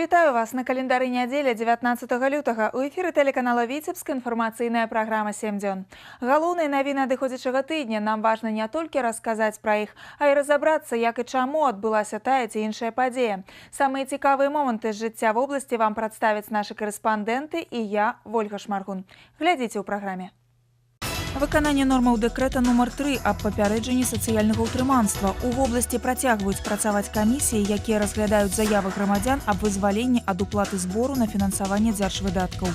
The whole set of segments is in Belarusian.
Вітаю вас! На календары нядзеля, 19 лютага. У эфіры тэлеканала «Віцебск» інфармацыйная праграма «7 дзён». Галоўныя навіны адыходзячага тыдня. Нам важна не толькі расказаць пра іх, а і разабрацца, як і чаму адбылася тая ці іншая падзея. Самыя цікавыя моманты з жыцця вобласці вам прадставяць нашы карэспандэнты і я, Вольга Шмаргун. Глядзіце ў праграме. Выкананне нормаў дэкрэта нумар 3 аб папярэджанні сацыяльнага ўтрыманства. У вобласці працягваюць працаваць камісіі, якія разглядаюць заявы грамадзян аб вызваленні ад уплаты збору на фінансаванне дзяржвыдаткаў.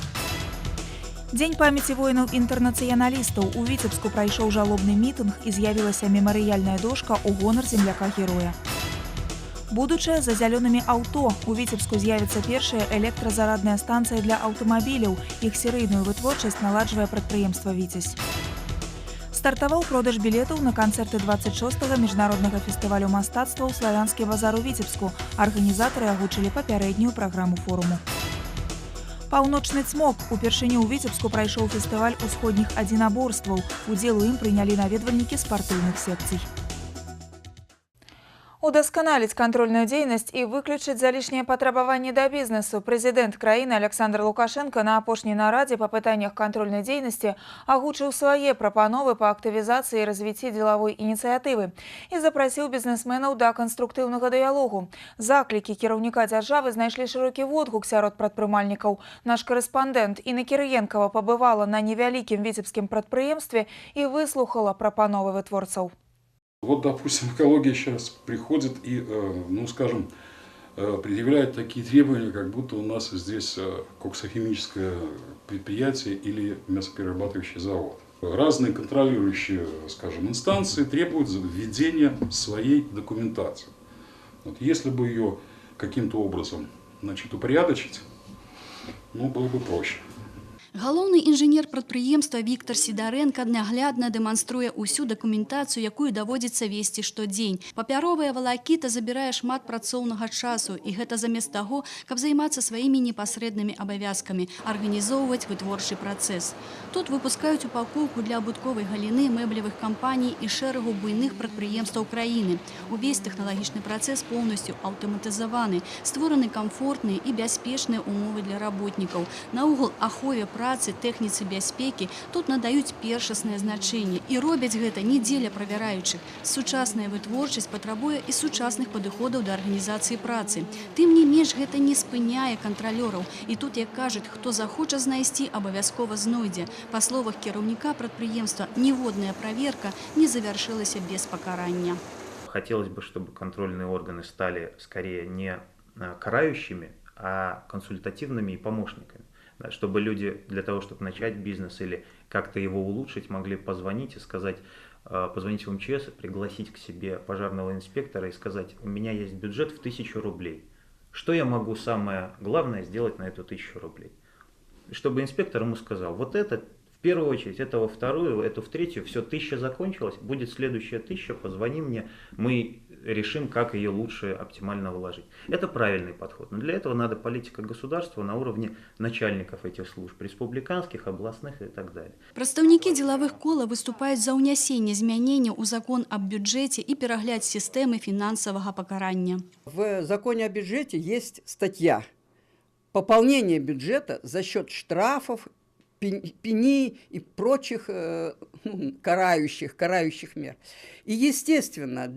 Дзень памяці воінаў-інтэрнацыяналістаў. У Віцебску прайшоў жалобны мітынг і з'явілася мемарыяльная дошка ў гонар земляка-героя. Будучае за зялёнымі аўто. У Віцебску з'явіцца першая электразарадная станцыя для аўтамабіляў. Іх серыйную вытворчасць наладжвае прадпрыемства «Віцязь». Стартаваў продаж білетаў на канцэрты 26-го міжнароднага фестывалю мастацтваў «Славянскі базар» у Віцебску. Арганізатары агучылі папярэднюю праграму форуму. Паўночны цмок. Упершыню ў Віцебску прайшоў фестываль усходніх адзінаборстваў. Удзел у ім прынялі наведвальнікі спартыўных секцый. Удасканаліць кантрольную дзейнасць і выключыць залішнія патрабаванні да бізнесу. Прэзідэнт краіны Аляксандр Лукашэнка на апошняй нарадзе па пытаннях кантрольнай дзейнасці агучыў свае прапановы па актывізацыі і развіцці дзелавой ініцыятывы і запрасіў бізнесменаў да канструктыўнага дыялогу. Заклікі кіраўніка дзяржавы знайшлі шырокі водгук сярод прадпрымальнікаў. Наш карэспандэнт Інна Кірыенкава пабывала на невялікім віцебскім прадпрыемстве і выслухала прапановы вытворцаў. Вот, допустим, экология сейчас приходит и, ну, скажем, предъявляет такие требования, как будто у нас здесь коксохимическое предприятие или мясоперерабатывающий завод. Разные контролирующие, скажем, инстанции требуют введения своей документации. Вот если бы ее каким-то образом, значит, упорядочить, ну, было бы проще. Галоўны інжынер прадпрыемства Віктар Сідарэнка наглядна дэманструе ўсю дакументацыю, якую даводзіцца весці штодзень. Папяровая валакіта забірае шмат працоўнага часу, і гэта замест таго, каб займацца сваімі непасрэднымі абавязкамі, арганізоўваць вытворчы працэс. Тут выпускаюць упакоўку для абутковай галіны, мэблевых кампаній і шэрагу буйных прадпрыемстваў краіны. Увесь тэхналагічны працэс поўнасцю аўтаматызаваны, створаны камфортныя і бяспечныя умовы для работнікаў. Наогул ахове працы, тэхніцы бяспекі тут надаюць першаснае значэнне і робяць гэта не дзеля правяраючых. Сучасная вытворчасць патрабуе і сучасных падыходаў да арганізацыі працы. Тым не менш, гэта не спыняе кантралёраў. І тут, як кажуць, хто захоча знайсці, абавязкова знойдзе. Па словах кіраўніка прадпрыемства, ніводная праверка не завяршылася без пакарання. Хотелось бы, чтобы контрольные органы стали скорее не карающими, а консультативными и помощниками. Да, чтобы люди для того, чтобы начать бизнес или как-то его улучшить, могли позвонить и сказать, позвонить в МЧС, пригласить к себе пожарного инспектора и сказать: «У меня есть бюджет в 1000 рублей. Что я могу самое главное сделать на эту 1000 рублей?» И чтобы инспектор ему сказал: вот это в первую очередь, это во вторую, это в третью, все, 1000 закончилась, будет следующая 1000, позвони мне, мы решим, как ее лучше оптимально вложить. Это правильный подход. Но для этого надо политика государства на уровне начальников этих служб, республиканских, областных и так далее. Прадстаўнікі дзелавых колаў выступаюць за ўнясенне змяненняў у закон аб бюджэце і перагляд сістэмы фінансавага пакарання. В законе о бюджете есть статья «Пополнение бюджета за счет штрафов, пени и прочих ну, карающих мер». И, естественно,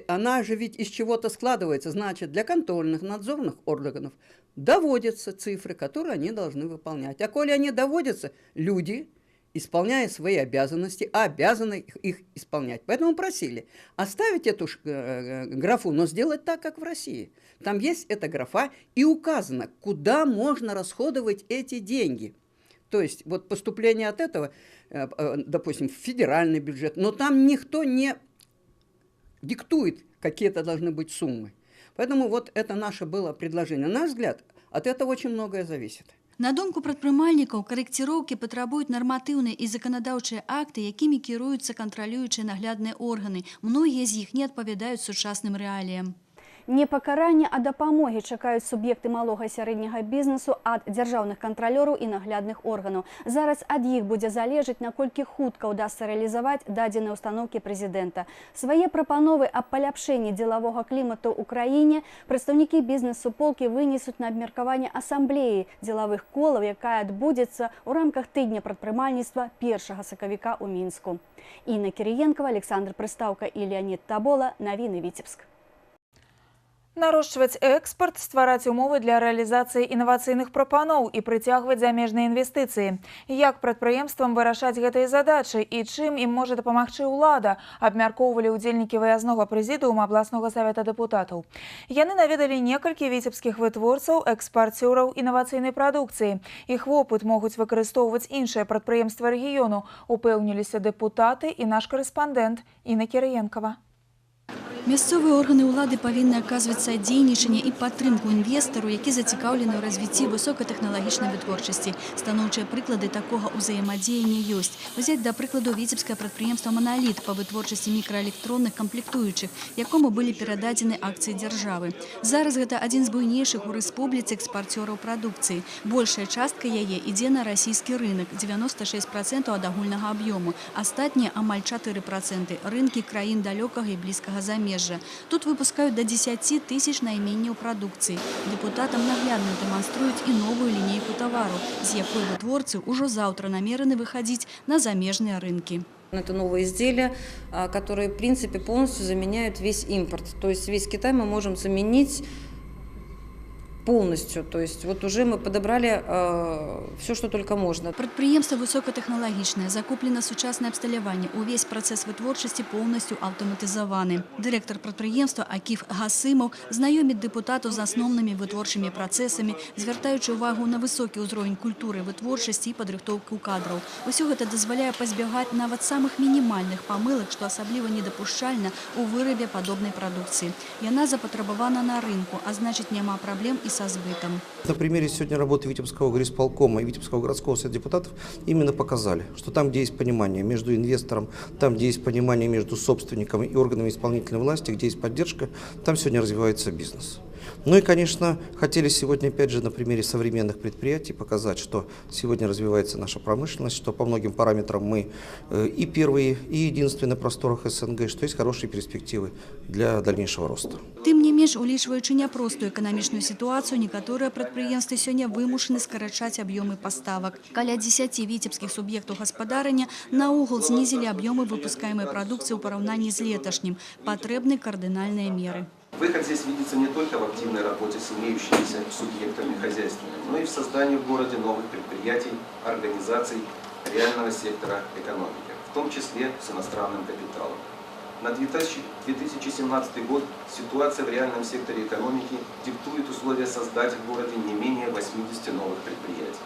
она же ведь из чего-то складывается. Значит, для контрольных, надзорных органов доводятся цифры, которые они должны выполнять. А коли они доводятся, люди, исполняя свои обязанности, обязаны их исполнять. Поэтому просили оставить эту графу, но сделать так, как в России. Там есть эта графа и указано, куда можно расходовать эти деньги. То есть вот поступление от этого, допустим, в федеральный бюджет, но там никто не диктует, какие это должны быть суммы. Поэтому вот это наше было предложение. На наш взгляд, от этого очень многое зависит. На думку прадпрымальнікаў, карэкціроўкі патрабуюць нарматыўныя і заканадаўчыя акты, якімі кіруюцца кантралюючыя наглядныя органы. Многія з іх не адпавядаюць сучасным рэаліям. Не пакарання, а дапамогі чакаюць суб'екты малога і сярэдняга бізнесу ад дзяржаўных кантралёраў і наглядных органаў. Зараз ад іх будзе залежаць, наколькі хутка ўдасца рэалізаваць дадзеныя установкі прэзідэнта. Свае прапановы аб паляпшэнні дзелавога клімату ў краіне прадстаўнікі бізнес-суполкі вынесуць на абмеркаванне асамблеі дзелавых колаў, якая адбудзецца ў рамках тыдня прадпрымальніцтва 1 сакавіка ў Мінску. Інна Кірыенкава, Аляксандр Прыстаўка і Леанід Табола. Навіны Віцебск. Нарошчваць экспарт, ствараць умовы для рэалізацыі інавацыйных прапаноў і прыцягваць замежныя інвестыцыі. Як прадпрыемствам вырашаць гэтыя задачы і чым ім можа дапамагчы ўлада, абмяркоўвалі ўдзельнікі выязнога прэзідыума абласнога савета дэпутатаў. Яны наведалі некалькі віцебскіх вытворцаў, экспарцёраў інавацыйнай прадукцыі. Іх вопыт могуць выкарыстоўваць іншыя прадпрыемствы рэгіёну, упэўніліся дэпутаты і наш карэспандэнт Інна Кірыенкава. Мясцовыя органы ўлады павінны аказваць садзейнічанне і падтрымку інвестару, які зацікаўлены ў развіцці высокатэхналагічнай вытворчасці. Станоўчыя прыклады такога ўзаемадзеяння ёсць. Узяць, да прыкладу, віцебскае прадпрыемства «Маналіт» па вытворчасці мікраэлектронных камплектуючых, якому былі перададзены акцыі дзяржавы. Зараз гэта адзін з буйнейшых у рэспубліцы экспарцёраў прадукцыі. Большая частка яе ідзе на расійскі рынок – 96% ад агульнага аб'ёму. Астатнія, амаль 4%, рынкі краін далёкага і блізкага замежжа. Тут выпускаюць да 10 тысяч найменняў прадукцыі. Дэпутатам наглядна дэманструюць і новую лінейку тавару, з якой вытворцы ўжо заўтра намерены выхадзіць на замежныя рынкі. Это новые изделия, которые, в принципе, полностью заменяют весь импорт. То есть весь Китай мы можем заменить полностью. То есть вот уже мы подобрали все, что только можно. Прадпрыемства высокатэхналагічнае, закуплена сучаснае абсталяванне. Увесь працэс вытворчасці поўнасцю аўтаматызаваны. Дырэктар прадпрыемства Акіф Гасымаў знаёміць дэпутатаў з асноўнымі вытворчымі працэсамі, звяртаючы ўвагу на высокі ўзровень культуры вытворчасці і падрыхтоўку кадраў. Усё гэта дазваляе пазбягаць нават самых мінімальных памылак, што асабліва недапушчальна ў вырабе падобнай прадукцыі. Яна запатрабавана на рынку, а значыць, няма праблем і со сбытом. На примере сегодня работы Витебского горисполкома и Витебского городского совета депутатов именно показали, что там, где есть понимание между инвестором, там, где есть понимание между собственником и органами исполнительной власти, где есть поддержка, там сегодня развивается бизнес. Ну и, конечно, хотели сегодня, опять же, на примере современных предприятий показать, что сегодня развивается наша промышленность, что по многим параметрам мы и первые, и единственные на просторах СНГ, что есть хорошие перспективы для дальнейшего роста. Тым не менш, улічваючы няпростую эканамічную сітуацыю, некаторыя прадпрыемствы сёння вымушаны скарачаць аб'ёмы паставак. Каля 10 віцебскіх суб'ектаў гаспадарання наогул знізілі аб'ёмы выпускаемай прадукцыі ў параўнанні з леташнім. Патрэбны кардынальныя меры. Выход здесь видится не только в активной работе с имеющимися субъектами хозяйственными, но и в создании в городе новых предприятий, организаций реального сектора экономики, в том числе с иностранным капиталом. На 2017 год ситуация в реальном секторе экономики диктует условия создать в городе не менее 80 новых предприятий.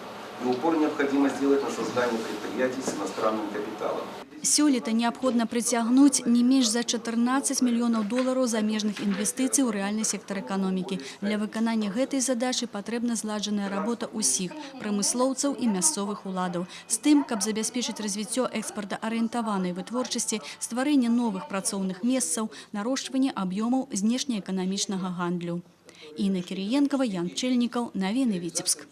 И упор необходимо сделать на создание предприятий с иностранным капиталом. Сёлета неабходна прыцягнуць не менш за 14 мільёнаў долараў замежных інвестыцый у рэальны сектар эканомікі. Для выканання гэтай задачы патрэбна зладжаная работа ўсіх прамыслоўцаў і мясцовых уладаў. З тым, каб забяспечыць развіццё экспартаарыентаванай вытворчасці, стварэнне новых працоўных месцаў, нарошчванне аб'ёмаў знешнеэканамічнага гандлю. Інна Кірыенкава, Ян Пчэльнікаў, Навіны Віцебск.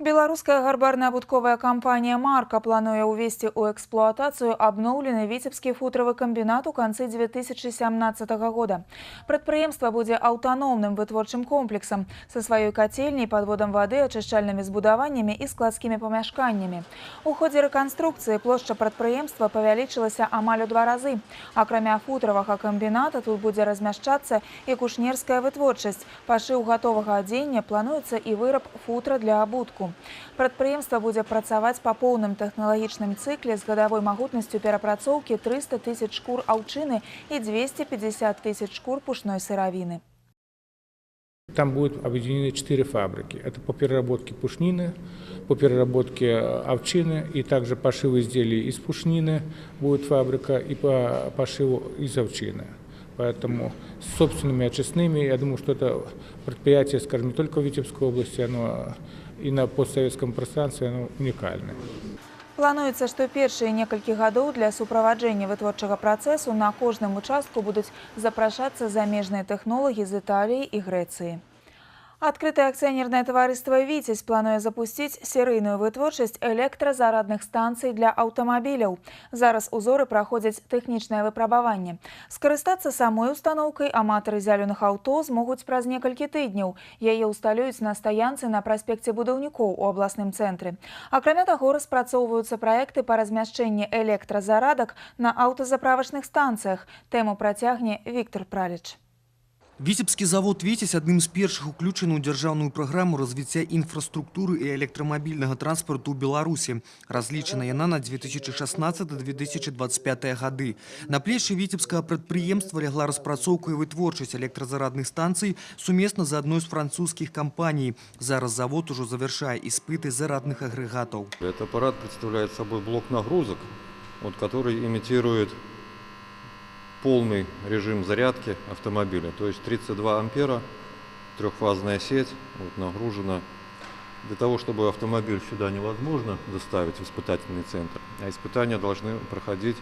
Беларуская гарбарна-абутковая кампанія «Марка» плануе ўвесці ў эксплуатацыю абноўлены віцебскі футравы камбінат у канцы 2017 года. Прадпрыемства будзе аўтаномным вытворчым комплексам са сваёй кацельняй, падводам вады, ачышчальнымі збудаваннямі і складскімі памяшканнямі. У ходзе рэканструкцыі плошча прадпрыемства павялічылася амаль у 2 разы. Акрамя футравага камбіната тут будзе размяшчацца і кушнерская вытворчасць. Пашыў гатовага адзення, плануецца і выраб футра для абутку. Прадпрыемства будзе працаваць па поўным тэхналагічным цыкле з гадавой магутнасцю перапрацоўкі 300 тысяч шкур аўчыны і 250 тысяч шкур пушной сыравіны. Там будут объединены 4 фабрики. Это по переработке пушнины, по переработке овчины и также пошиву изделий из пушнины будет фабрика и по пошиву из овчины. Поэтому с собственными очистными, я думаю, что это предприятие, скажем, не только в Витебской области, оно и на постсоветском пространстве, оно уникальное. Плануецца, што першыя некалькі гадоў для суправаджэння вытворчага працэсу на кожным участку будуць запрашацца замежныя тэхнолагі з Італіі і Грэцыі. Адкрытае акцыянернае таварыства «Віцязь» плануе запусціць серыйную вытворчасць электразарадных станцый для аўтамабіляў. Зараз узоры праходзяць тэхнічнае выпрабаванне. Скарыстацца самой устаноўкай аматары зялёных аўто змогуць праз некалькі тыдняў. Яе ўсталююць на стаянцы на праспекце Будаўнікоў у абласным цэнтры. Акрамя таго, распрацоўваюцца праекты па размяшчэнні электразарадак на аўтазаправачных станцыях. Тэму працягне Віктор Праліч. Віцебскі завод «Віцязь» адным з першых уключаны ў дзяржаўную праграму развіцця інфраструктуры і электрамабільнага транспарту ў Беларусі. Разлічана яна на 2016-2025 гады. На плечы віцебскага прадпрыемства лягла распрацоўка і вытворчасць электразарадных станцый сумесна з адной з французскіх кампаній. Зараз завод ужо завяршае іспыты зарадных агрэгатаў. Этот аппарат представляет собой блок нагрузок, который имитирует полный режим зарядки автомобиля, то есть 32 ампера, трехфазная сеть нагружена. Для того, чтобы автомобиль сюда невозможно доставить в испытательный центр, а испытания должны проходить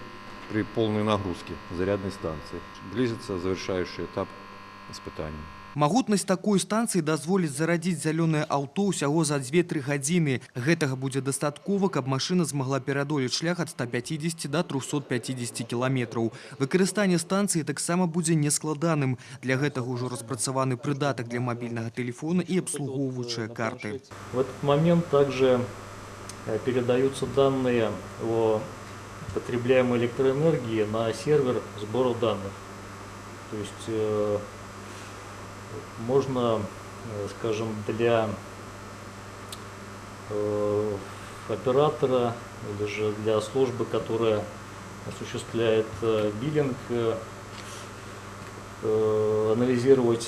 при полной нагрузке зарядной станции. Близится завершающий этап испытаний. Магутнасць такой станцыі дазволіць зарадзіць зялёнае аўто ўсяго за 2-3 гадзіны. Гэтага будзе дастаткова, каб машына змагла перадолець шлях ад 150 до 350 кіламетраў. Выкарыстанне станцыі таксама будзе нескладаным. Для гэтага ўжо распрацаваны прыдатак для мабільнага тэлефона і абслугоўваючыя карты. В этот момент также передаются данные о потребляемой электроэнергии на сервер сбора данных. То есть можно, скажем, для оператора или же для службы, которая осуществляет биллинг, анализировать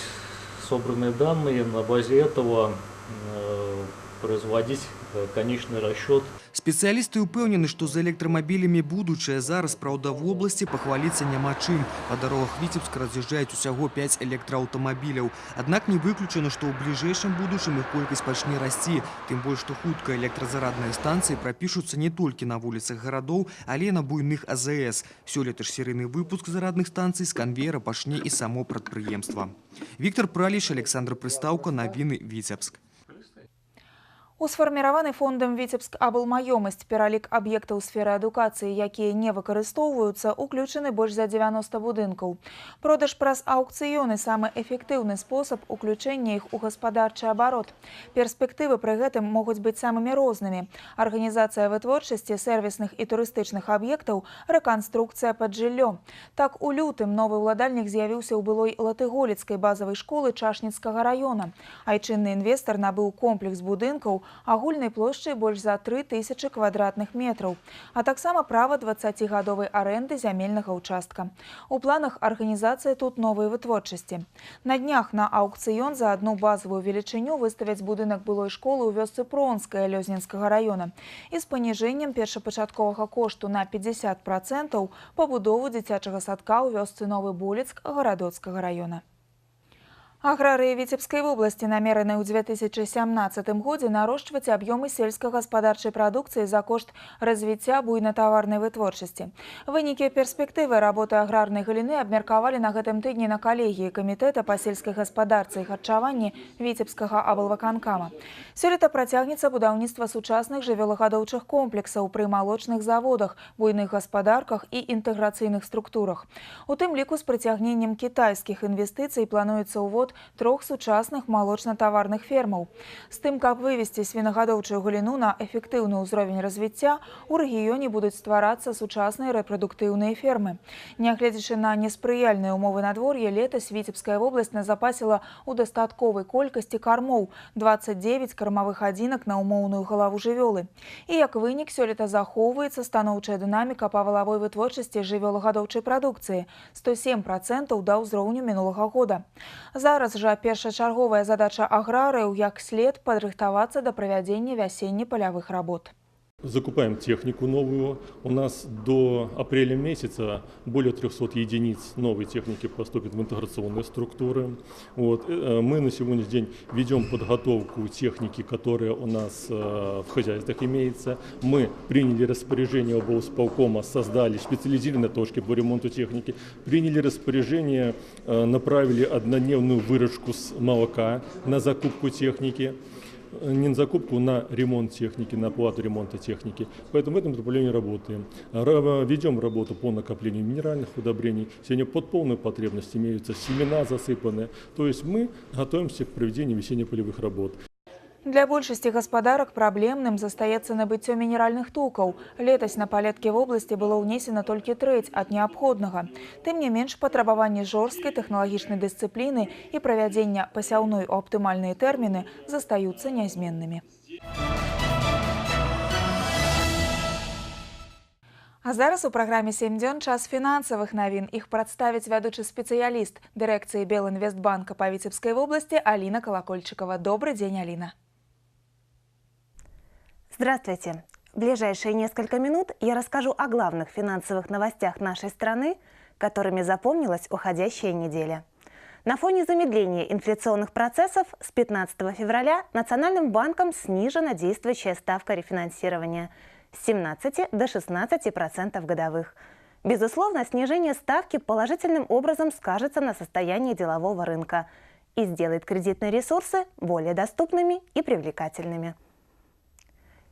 собранные данные, на базе этого производить конечный расчет. Спецыялісты ўпэўнены, што з электрамабілямі будучае. Зараз, праўда, вобласці пахваліцца няма чым. Па дарогах Віцебска раз'язджаюць усяго 5 электрааўтамабіляў. Аднак не выключана, што ў бліжэйшым будучым іх колькасць пачне расці. Тым больш, што хутка электразарадныя станцыі прапішуцца не толькі на вуліцах гарадоў, але і на буйных АЗС. Сёлета ж серыйны выпуск зарадных станцый з канвеера пачне і само прадпрыемства. Віктор Праліч, Александр Прыстаўка, навіны, Віцебск. У сфарміраваны фондам «Віцебск аблмаёмасць» пералік аб'ектаў сферы адукацыі, якія не выкарыстоўваюцца, уключаны больш за 90 будынкаў. Продаж праз аўкцыёны самы эфектыўны спосаб уключэння іх у гаспадарчы абарот. Перспектывы пры гэтым могуць быць самымі рознымі. Арганізацыя вытворчасці сэрвісных і турыстычных аб'ектаў, рэканструкцыя пад жыллё. Так, у лютым новы ўладальнік з'явіўся ў былой латыголіцкай базавай школы Чашніцкага раёна. Айчынны інвестар набыў комплекс будынкаў агульнай плошчай больш за 3000 квадратных метраў, а таксама права 20-гадовай арэнды зямельнага ўчастка. У планах арганізацыя тут новай вытворчасці. На днях на аўкцыён за адну базавую велічыню выставяць будынак былой школы ў вёсцы Пронская Лёзнінскага раёна і з паніжэннем першапачатковага кошту на 50% пабудову дзіцячага садка ў вёсцы Новы Болецк Гарадоцкага раёна. Аграрыі Віцебскай вобласці намерены ў 2017 годзе нарошчваць аб'ёмы сельскагаспадарчай прадукцыі за кошт развіцця буйнатаварнай вытворчасці. Вынікі перспектывы работы аграрнай галіны абмеркавалі на гэтым тыдні на калегіі камітэта па сельскай гаспадарцы і харчаванні Віцебскага аблвыканкама. Сёлета працягнецца будаўніцтва сучасных жывёлагадоўчых комплексаў пры малочных заводах, буйных гаспадарках і інтэграцыйных структурах. У тым ліку з прыцягненнем кітайскіх інвестыцый плануецца ўвод трох сучасных малочна-таварных фермаў. З тым, каб вывесці свінагадоўчую галіну на эфектыўны ўзровень развіцця, у рэгіёне будуць стварацца сучасныя рэпрадуктыўныя фермы. Нягледзячы на неспрыяльныя ўмовы надвор'я, летась Віцебская вобласць назапасіла ў дастатковай колькасці кармоў 29 кармавых адзінак на ўмоўную галаву жывёлы. І як вынік сёлета захоўваецца станоўчая дынаміка па валавой вытворчасці жывёлагадоўчай прадукцыі 107% да ўзроўню мінулага года. Зараз жа першачарговая задача аграрыяў як след падрыхтавацца да правядзення вясенне-палявых работ. Закупаем технику новую. У нас до апреля месяца более 300 единиц новой техники поступит в интеграционные структуры. Вот. Мы на сегодняшний день ведем подготовку техники, которая у нас в хозяйствах имеется. Мы приняли распоряжение облсполкома, создали специализированные точки по ремонту техники, приняли распоряжение, направили однодневную выручку с молока на закупку техники. Не на закупку, на ремонт техники, на оплату ремонта техники. Поэтому в этом направлении работаем. Ведем работу по накоплению минеральных удобрений. Сегодня под полную потребность имеются семена засыпаны. То есть мы готовимся к проведению весенне-полевых работ. Для большасці гаспадарак праблемным застаецца набыццё мінеральных токаў. Летась на палеткі вобласці было ўнесена толькі трэць ад неабходнага. Тым не менш, патрабаванні жорсткай тэхналагічнай дысцыпліны і правядзення пасяўной у аптымальныя тэрміны застаюцца нязменнымі. А зараз у праграме «7 дзён» час фінансавых навін. Іх прадставіць вядучы спецыяліст дырэкцыі Белінвестбанка па Віцебскай вобласці Аліна Калакольчыкова. Добрый дзень, Аліна. Здравствуйте! В ближайшие несколько минут я расскажу о главных финансовых новостях нашей страны, которыми запомнилась уходящая неделя. На фоне замедления инфляционных процессов с 15 февраля Национальным банком снижена действующая ставка рефинансирования с 17 до 16% годовых. Безусловно, снижение ставки положительным образом скажется на состоянии делового рынка и сделает кредитные ресурсы более доступными и привлекательными.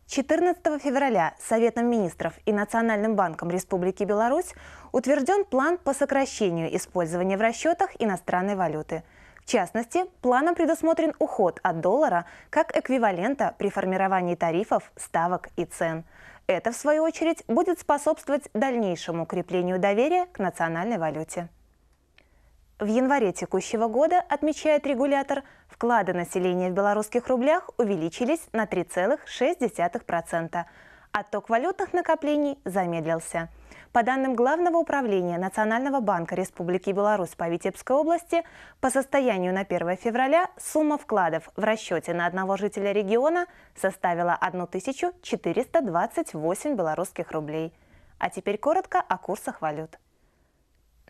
14 февраля Советом министров и Национальным банком Республики Беларусь утвержден план по сокращению использования в расчетах иностранной валюты. В частности, планом предусмотрен уход от доллара как эквивалента при формировании тарифов, ставок и цен. Это, в свою очередь, будет способствовать дальнейшему укреплению доверия к национальной валюте. В январе текущего года, отмечает регулятор, вклады населения в белорусских рублях увеличились на 3,6%. Отток валютных накоплений замедлился. По данным Главного управления Национального банка Республики Беларусь по Витебской области, по состоянию на 1 февраля сумма вкладов в расчете на одного жителя региона составила 1428 белорусских рублей. А теперь коротко о курсах валют.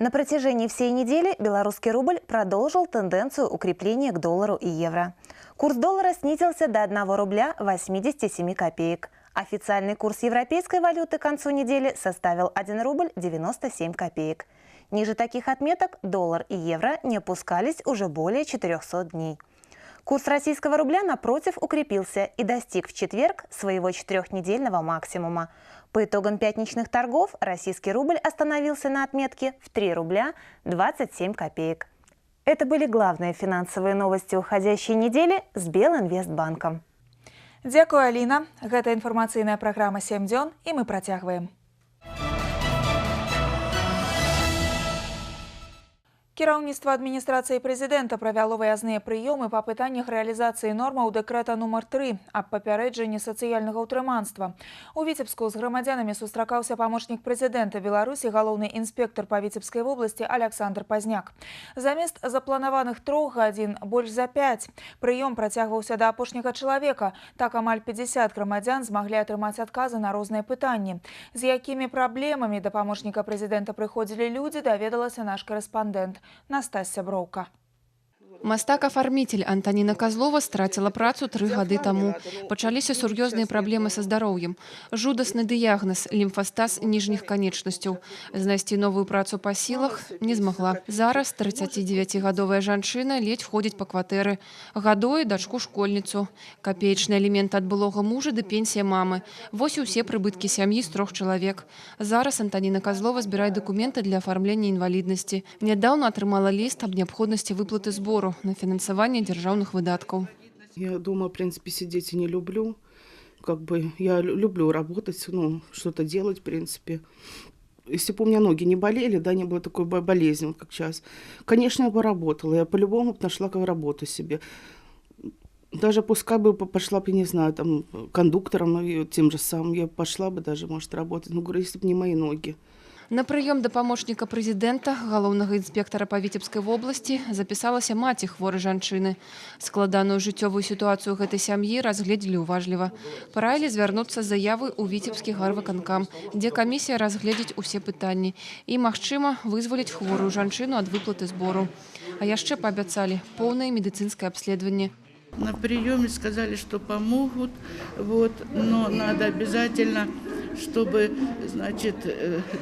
На протяжении всей недели белорусский рубль продолжил тенденцию укрепления к доллару и евро. Курс доллара снизился до 1 рубля 87 копеек. Официальный курс европейской валюты к концу недели составил 1 рубль 97 копеек. Ниже таких отметок доллар и евро не опускались уже более 400 дней. Курс российского рубля, напротив, укрепился и достиг в четверг своего четырехнедельного максимума. По итогам пятничных торгов российский рубль остановился на отметке в 3 рубля 27 копеек. Это были главные финансовые новости уходящей недели с Белинвестбанком. Дзякую, Аліна. Гэта інфармацыйная праграма «7 дзён», і мы працягваем. Кіраўніцтва адміністрацыі прэзідэнта правяло выязныя прыёмы па пытаннях рэалізацыі нормаў дэкрэта нумар 3 аб папярэджанні сацыяльнага ўтрыманства. У Віцебску з грамадзянамі сустракаўся памочнік прэзідэнта Беларусі, галоўны інспектар па Віцебскай вобласці Аляксандр Пазняк. Замест запланаваных 3 гадзін больш за 5. Прыём працягваўся да апошняга чалавека. Так амаль 50 грамадзян змаглі атрымаць адказы на розныя пытанні. З якімі праблемамі да памочніка прэзідэнта прыходзілі людзі, даведалася наш карэспандэнт Настасья Броўка. Мастак-афарміцель Антаніна Козлова страціла працу 3 гады таму. Пачаліся сур'ёзныя праблемы са здароўем. Жудасны дыягназ – лімфастаз ніжніх канечнасцяў. Знайсці новую працу па сілах не змагла. Зараз 39-гадовая жанчына ледзь ходзіць па кватэры. Гадуе дачку-школьніцу. Капеечны алімент ад былога мужа ды пенсія мамы. Вось і ўсе прыбыткі сям'і з 3 чалавек. Зараз Антаніна Козлова збірае дакументы для афармлення інваліднасці. Нядаўна атрымала ліст аб неабходнасці выплаты збору на фінансаванне дзяржаўных выдаткаў. Я дома, в принципе, сидеть и не люблю. Как бы я люблю работать, ну, что-то делать, в принципе. Если бы у меня ноги не болели, да, не было такой болезни, вот как сейчас, конечно, я бы работала. Я по-любому бы нашла работу себе. Даже пускай бы пошла бы, не знаю, там, кондуктором, тем же самым, я пошла бы даже, может, работать. Ну, говорю, если бы не мои ноги. На прыём да памочніка прэзідэнта, галоўнага інспектара па Віцебскай вобласці, запісалася маці хворай жанчыны. Складаную жыццёвую сітуацыю гэтай сям'і разгледзелі ўважліва. Параілі звярнуцца з заявай у Віцебскі гарвыканкам, дзе камісія разгледзіць усе пытанні і, магчыма, вызваліць хворую жанчыну ад выплаты збору. А яшчэ паабяцалі поўнае медыцынскае абследаванне. На приеме сказали, что помогут, вот, но надо обязательно, чтобы, значит,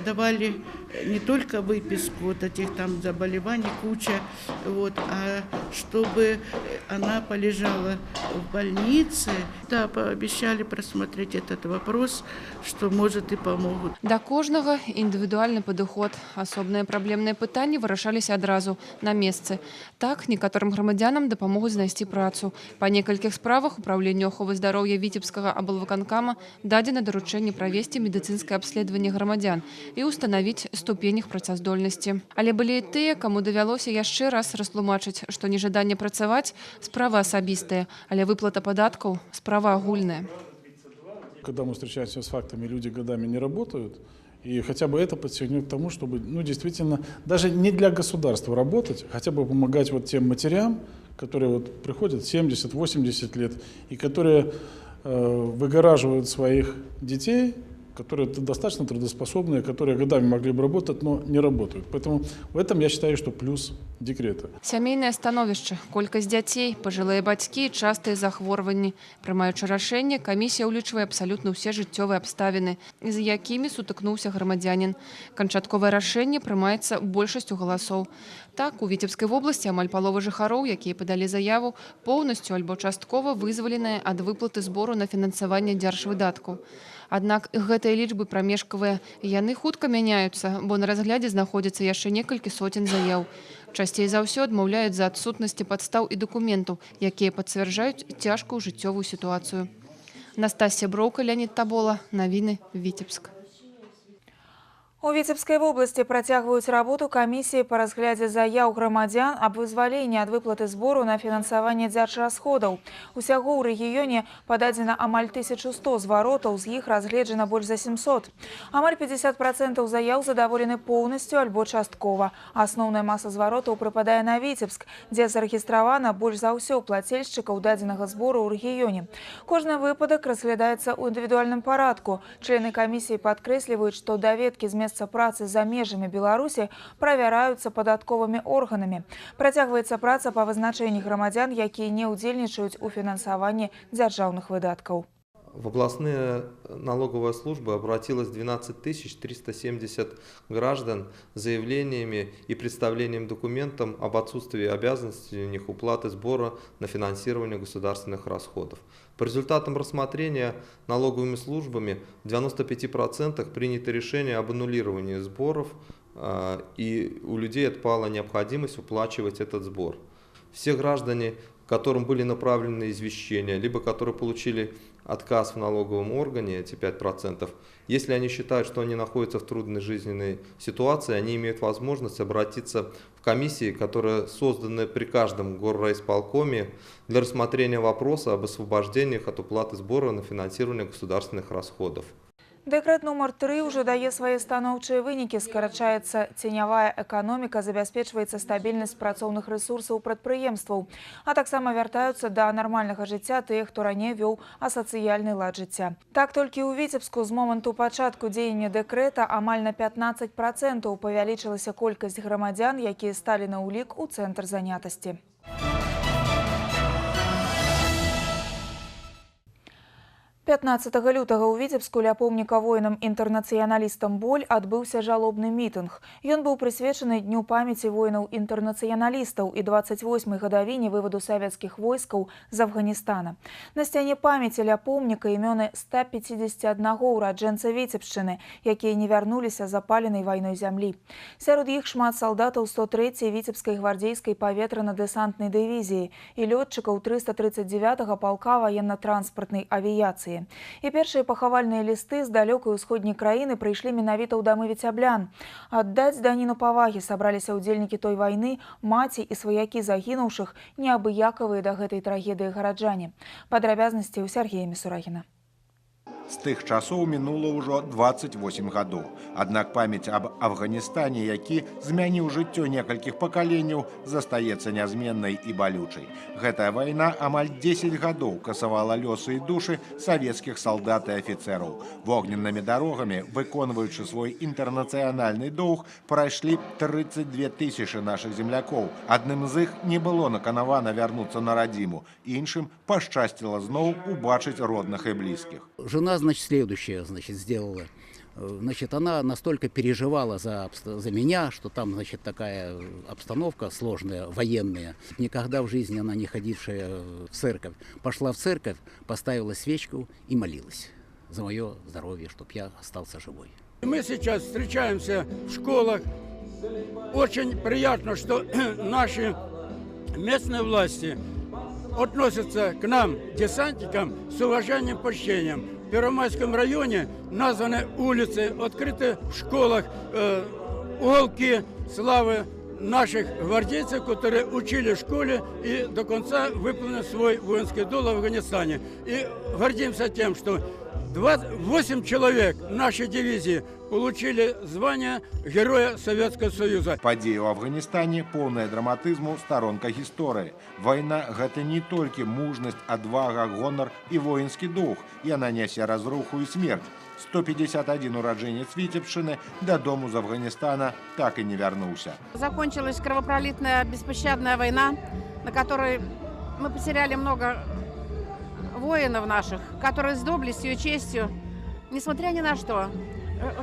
давали не только выписку вот этих там заболеваний, куча, вот, а чтобы она полежала в больнице. Да, пообещали просмотреть этот вопрос, что, может, и помогут. Да кожнага індывідуальны падыход. Асобныя праблемныя пытанні вырашаліся адразу, на месцы. Так, некаторым грамадзянам дапамогуць знайсці працу. Па некалькіх справах Упраўленню аховы здароўя Віцебскага аблвыканкама дадзена даручэнне правесці медыцынскае абследаванне грамадзян і ўстанавіць ступень іх працаздольнасці. Але былі і тыя, каму давялося яшчэ раз растлумачыць, што нежаданне працаваць – справа асабістая, але выплата падаткаў – справа агульная. Когда мы встречаемся с фактами, люди годами не работают, и хотя бы это подстегнет к тому, чтобы, ну, действительно, даже не для государства работать, хотя бы помогать вот тем матерям, которые вот приходят 70-80 лет и которые выгораживают своих детей, которые достаточно трудоспособные, которые годами могли бы работать, но не работают. Поэтому в этом я считаю, что плюс декрета. Сямейнае становішча, колькасць дзяцей, пажылыя бацькі, частыя захворванні. Прымаючы рашэнне, камісія ўлічвае абсалютна ўсе жыццёвыя абставіны, з якімі сутыкнуўся грамадзянін. Канчатковае рашэнне прымаецца большасцю галасоў. Так, у Віцебскай вобласці амаль палова жыхароў, якія падалі заяву, поўнасцю альбо часткова вызваленыя ад выплаты збору на фінансаванне дзяржвыдаткаў. Аднак гэтыя лічбы прамежкавыя. Яны хутка мяняюцца, бо на разглядзе знаходзіцца яшчэ некалькі соцень заяў. Часцей за ўсё адмаўляюць з-за адсутнасці падстаў і дакументаў, якія пацвярджаюць цяжкую жыццёвую сітуацыю. Настасья Броўка, Леонид Табола. Навіны, Віцебск. У Віцебскай вобласці працягваюць работу камісіі па разглядзе заяў грамадзян аб вызваленні ад выплаты збору на фінансаванне дзяржрасходаў. Усяго ў рэгіёне пададзена амаль 1100 зваротаў, з іх разгледжана больш за 700. Амаль 50% заяў задаволены поўнасцю альбо часткова. Асноўная маса зваротаў прыпадае на Віцебск, дзе зарэгістравана больш за ўсё плацельшчыкаў дадзенага збору ў рэгіёне. Кожны выпадак разглядаецца ў індывідуальным парадку. Члены камісіі падкрэсліваюць, што даведкі з месца працы за межамі Беларусі правяраюцца падатковымі органамі. Працягваецца праца па вызначэнні грамадзян, якія не ўдзельнічаюць у фінансаванні дзяржаўных выдаткаў. В областные налоговые службы обратилось 12 370 граждан с заявлениями и представлением документов об отсутствии обязанности у них уплаты сбора на финансирование государственных расходов. По результатам рассмотрения налоговыми службами в 95% принято решение об аннулировании сборов, и у людей отпала необходимость уплачивать этот сбор. Все граждане, которым были направлены извещения, либо которые получили отказ в налоговом органе, эти 5%, если они считают, что они находятся в трудной жизненной ситуации, они имеют возможность обратиться в комиссии, которые созданы при каждом горрайисполкоме для рассмотрения вопроса об освобождениях от уплаты сбора на финансирование государственных расходов. Дэкрэт нумар 3 ўжо дае свае станоўчыя вынікі. Скарачаецца ценявая эканоміка, забяспечваецца стабільнасць працоўных рэсурсаў прадпрыемстваў. А таксама вяртаюцца да нармальнага жыцця тыя, хто раней вёў асацыяльны лад жыцця. Так, толькі ў Віцебску з моманту пачатку дзеяння дэкрэта амаль на 15% павялічылася колькасць грамадзян, якія сталі на ўлік у цэнтр занятасці. 15 лютага ў Віцебску ля помніка воінам-інтэрнацыяналістам «Боль» адбыўся жалобны мітынг. Ён быў прысвечаны дню памяці воінаў-інтэрнацыяналістаў і 28-й гадавіне вываду савецкіх войскаў з Афганістана. На сцяне памяці ля помніка імёны 151 ураджэнца Віцебшчыны, якія не вярнуліся з запаленай вайной зямлі. Сярод іх шмат салдатаў 103-й Віцебскай гвардзейскай паветрана-дэсантнай дывізіі і лётчыкаў 339-го палка ваенна-транспартнай авіяцыі. І першыя пахавальныя лісты з далёкай усходняй краіны прыйшлі менавіта ў дамы віцяблян. Аддаць даніну павагі сабраліся ўдзельнікі той вайны, маці і сваякі загінуўшых, неабыякавыя да гэтай трагедыі гараджане. Падрабязнасці ў Сергея Місурагіна. З тых часоў мінула ўжо 28 гадоў. Аднак памяць аб Афганістане, які змяніў жыццё некалькіх пакаленняў, застаецца нязменнай і балючай. Гэтая вайна амаль 10 гадоў касавала лёсы і душы савецкіх салдат і афіцэраў. Вогненнымі дарогамі, выконваючы свой інтэрнацыянальны доўг, прайшлі 32 тысячы нашых землякоў. Адным з іх не было наканавана вярнуцца на радзіму, іншым пашчасціла зноў убачыць родных і блізкіх. Жена, значит, следующее, значит, сделала. Значит, она настолько переживала за меня, что там, значит, такая обстановка сложная, военная. Никогда в жизни она не ходившая в церковь, пошла в церковь, поставила свечку и молилась за мое здоровье, чтобы я остался живой. Мы сейчас встречаемся в школах. Очень приятно, что наши местные власти относятся к нам, десантникам, с уважением и почтением. В Первомайском районе названы улицы, открыты в школах уголки славы наших гвардейцев, которые учили в школе и до конца выполнили свой воинский долг в Афганистане. И гордимся тем, что 8 человек нашей дивизии получили звание Героя Советского Союза. Падзеі ў Афганістане поўная драматызму старонка гісторыі. Вайна — гэта не толькі мужнасць, адвага, гонар і воінскі доўг. Яна нясе разруху і смерць. 151 ураджэнец Віцебшчыны дадому з Афганістана так і не вярнуўся. Закончилась кровопролитная беспощадная война, на которой мы потеряли много воинов наших, которые с доблестью и честью, несмотря ни на что,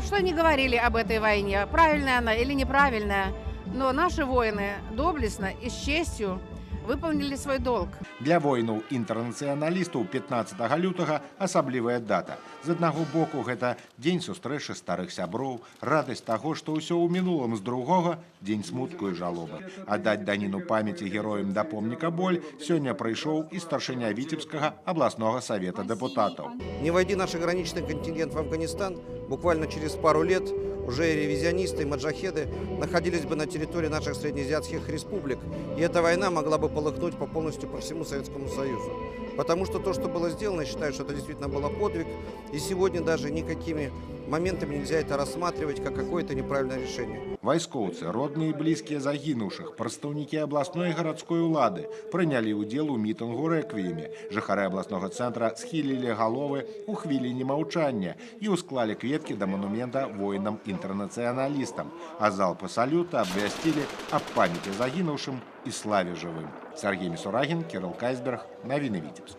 что ни говорили об этой войне, правильная она или неправильная, но наши воины доблестно и с честью выполнили свой долг. Для воінаў-інтэрнацыяналістаў 15 лютага асаблівая дата. З аднаго боку, гэта дзень сустрэчы старых сяброў, радасць таго, што ўсё ў мінулым, з другога — дзень смутку і жалобы. Аддаць даніну памяці героям да помніка «Боль» сёння прыйшоў і старшыня Віцебскага абласнога савета дэпутатаў. Не войди наш ограниченный контингент в Афганистан, буквально через пару лет уже ревизионисты и моджахеды находились бы на территории наших среднеазиатских республик, и эта война могла бы полыхнуть полностью по всему Советскому Союзу. Потому что то, что было сделано, я считаю, что это действительно было подвиг, и сегодня даже никакими моментами нельзя это рассматривать как какое-то неправильное решение. Вайскоўцы, родныя і блізкія загінуўшых, прадстаўнікі абласной і гарадской улады прынялі ўдзел у мітынгу рэквіеме. Жыхары абласнога цэнтра схілілі галовы ў хвіліне маўчання і ўсклалі кветкі да манумента воінам-інтэрнацыяналістам, а залпы салюта абвясцілі аб памяці загінуўшым і славе жывым. Сяргей Місурагін, Кірыл Кайсберг, навіны Віцебск.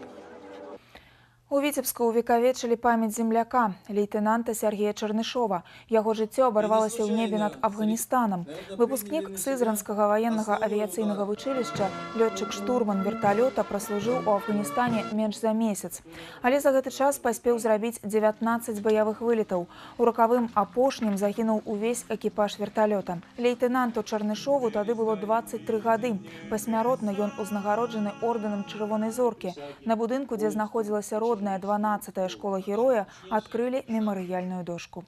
У Віцебску увекавечылі памяць земляка, лейтенанта Сяргея Чарнышова. Яго жыццё абарвалася ў небе над Афганістанам. Выпускнік Сызранскага ваеннага авіяцыйнага вучылішча, лётчык-штурман верталёта, праслужыў у Афганістане менш за месяц. Але за гэты час паспеў зрабіць 19 баявых вылетаў. У ракавым апошнім загінуў увесь экіпаж верталёта. Лейтенанту Чарнышову тады было 23 гады. Пасмяротна ён узнагароджаны ордэнам Чырвонай зоркі. На будынку, дзе знаходзілася родная 12-я школа героя, открыли мемориальную дошку.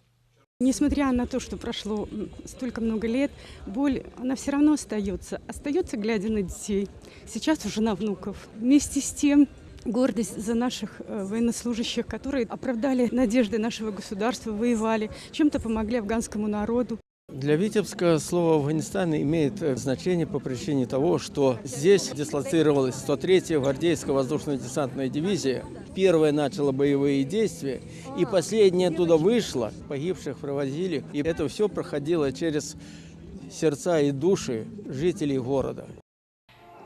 Несмотря на то, что прошло столько много лет, боль, она все равно остается. Остается, глядя на детей, сейчас уже на внуков. Вместе с тем, гордость за наших военнослужащих, которые оправдали надежды нашего государства, воевали, чем-то помогли афганскому народу. Для Витебска слово «Афганистан» имеет значение по причине того, что здесь дислоцировалась 103-я гвардейская воздушно-десантная дивизия. Первая начала боевые действия, и последняя оттуда вышла. Погибших провозили, и это все проходило через сердца и души жителей города.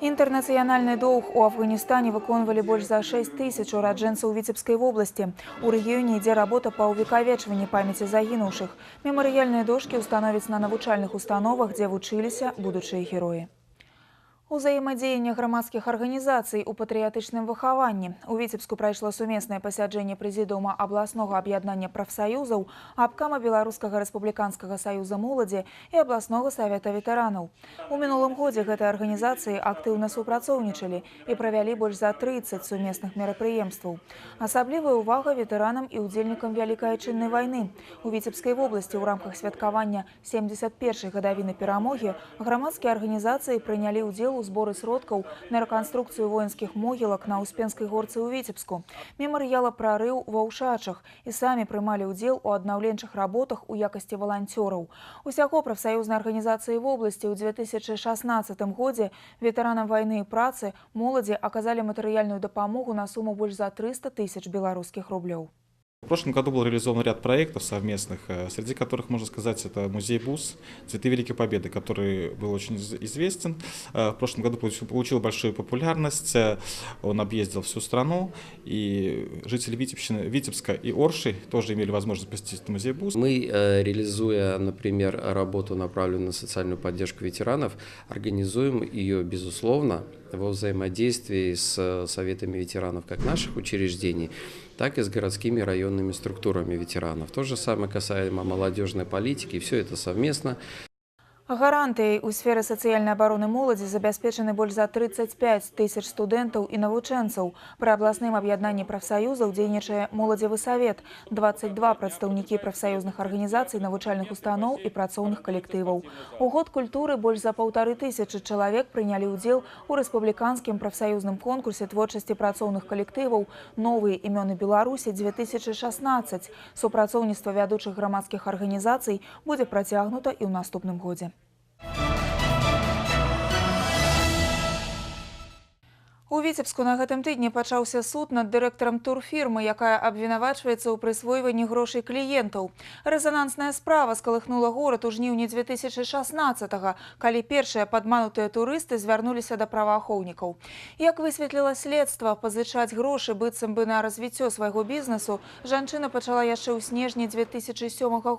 Інтэрнацыянальны доўг у Афганістане выконвалі больш за 6 тысяч ураджэнцаў Віцебскай вобласці. У рэгіёне ідзе работа па ўвекавечванні памяці загінуўшых. Мемарыяльныя дошкі ўстановяць на навучальных установах, дзе вучыліся будучыя героі. Узаемадзеянне грамадскіх арганізацый у патрыятычным выхаванні. У Віцебску прайшло сумеснае пасяджэнне прэзідыума абласнога аб'яднання прафсаюзаў, абкама Беларускага рэспубліканскага саюза моладзі і абласнога савета ветэранаў. У мінулым годзе гэтыя арганізацыі актыўна супрацоўнічалі і правялі больш за 30 сумесных мерапрыемстваў. Асаблівая ўвага ветэранам і ўдзельнікам Вялікай Айчыннай вайны. У Віцебскай вобласці ў рамках святкавання 71-й гадавіны перамогі грамадскія арганізацыі прынялі ўдзел у у зборы сродкаў на рэканструкцыю воінскіх могілак на Успенскай горцы ў Віцебску, мемарыяла «Прарыў» ва Ушачах і самі прымалі ўдзел у аднаўленчых работах у якасці валанцёраў. Усяго прафсаюзнай арганізацыі вобласці ў 2016 годзе ветэранам вайны і працы, моладзі аказалі матэрыяльную дапамогу на суму больш за 300 тысяч беларускіх рублёў. В прошлом году был реализован ряд проектов совместных, среди которых, можно сказать, это музей-бус «Цветы Великой Победы», который был очень известен. В прошлом году получил большую популярность, он объездил всю страну, и жители Витебщины, Витебска и Орши тоже имели возможность посетить музей-бус. Мы, реализуя, например, работу, направленную на социальную поддержку ветеранов, организуем ее, безусловно, во взаимодействии с советами ветеранов как наших учреждений, так и с городскими районными структурами ветеранов. То же самое касаемо молодежной политики, все это совместно. Гарантыяй у сферы сацыяльнай абароны моладзі забяспечаны больш за 35 тысяч студэнтаў і навучэнцаў. Пры абласным аб'яднанні прафсаюзаў дзейнічае моладзевы савет, 22 прадстаўнікі прафсаюзных арганізацый, навучальных устаноў і працоўных калектываў. У год культуры больш за 1500 чалавек прынялі ўдзел у рэспубліканскім прафсаюзным конкурсе творчасці працоўных калектываў «Новыя імёны Беларусі 2016». Супрацоўніцтва вядучых грамадскіх арганізацый будзе працягнута і ў наступным годзе. У Віцебску на гэтым тыдні пачаўся суд над дырэктарам турфірмы, якая абвінавачваецца ў прысвойванні грошай кліентаў. Рэзанансная справа скалыхнула горад у жніўні 2016-го, калі першыя падманутыя турысты звярнуліся да праваахоўнікаў. Як высветліла следства, пазычаць грошы быццам бы на развіццё свайго бізнесу жанчына пачала яшчэ ў снежні 2007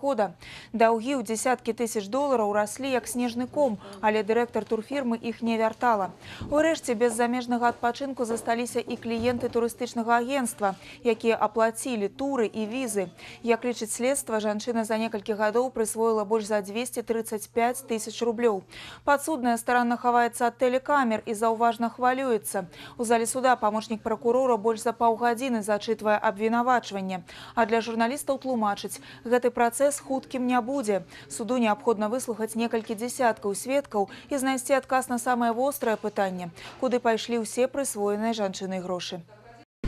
года. Даўгі ў дзесяткі тысяч долараў раслі як снежны ком, але дырэктар турфірмы іх не вяртала. Урэшце, без замежнага адпачынку засталіся і кліенты турыстычнага агенцтва, якія аплацілі туры і візы. Як лічыць следства, жанчына за некалькі гадоў прысвоіла больш за 235 тысяч рублёў. Падсудная старанна хаваецца ад тэлекамер і заўважна хвалюецца. У зале суда памочнік пракурора больш за паўгадзіны зачытвае абвінавачванне. А для журналістаў тлумачыць, гэты працэс хуткім не будзе. Суду неабходна выслухаць некалькі дзесяткаў сведкаў і знайсці адказ на самае вострае пытанне, куды пайшлі ўсе присвоенные жанчиной гроши.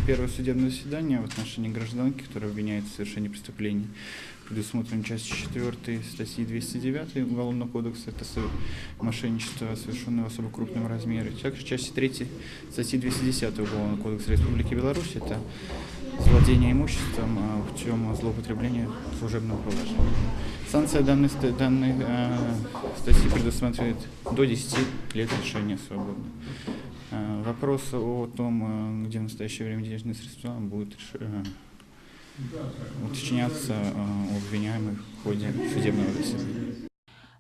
Первое судебное заседание в отношении гражданки, которая обвиняется в совершении преступлений, предусмотрено частью 4 статьи 209 Уголовного кодекса, это мошенничество, совершенное в особо крупном размере. Также части 3 статьи 210 Уголовного кодекса Республики Беларусь, это владение имуществом путем злоупотребления служебного положения. Санкция данной статьи предусматривает до 10 лет лишения свободы. Вопрос о том, где в настоящее время денежные средства, будет уточняться у обвиняемых в ходе судебного заседания.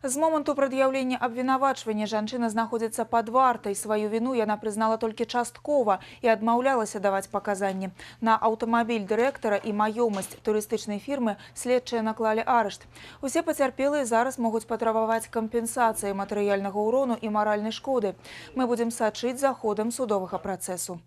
З моманту прад'яўлення абвінавачвання жанчына знаходзіцца пад вартай. Сваю віну яна прызнала толькі часткова і адмаўлялася даваць паказанні. На аўтамабіль дырэктара і маёмасць турыстычнай фірмы следчыя наклалі арышт. Усе пацярпелыя зараз могуць патрабаваць кампенсацыі матэрыяльнага ўрону і маральнай шкоды. Мы будзем сачыць за ходам судовага працэсу.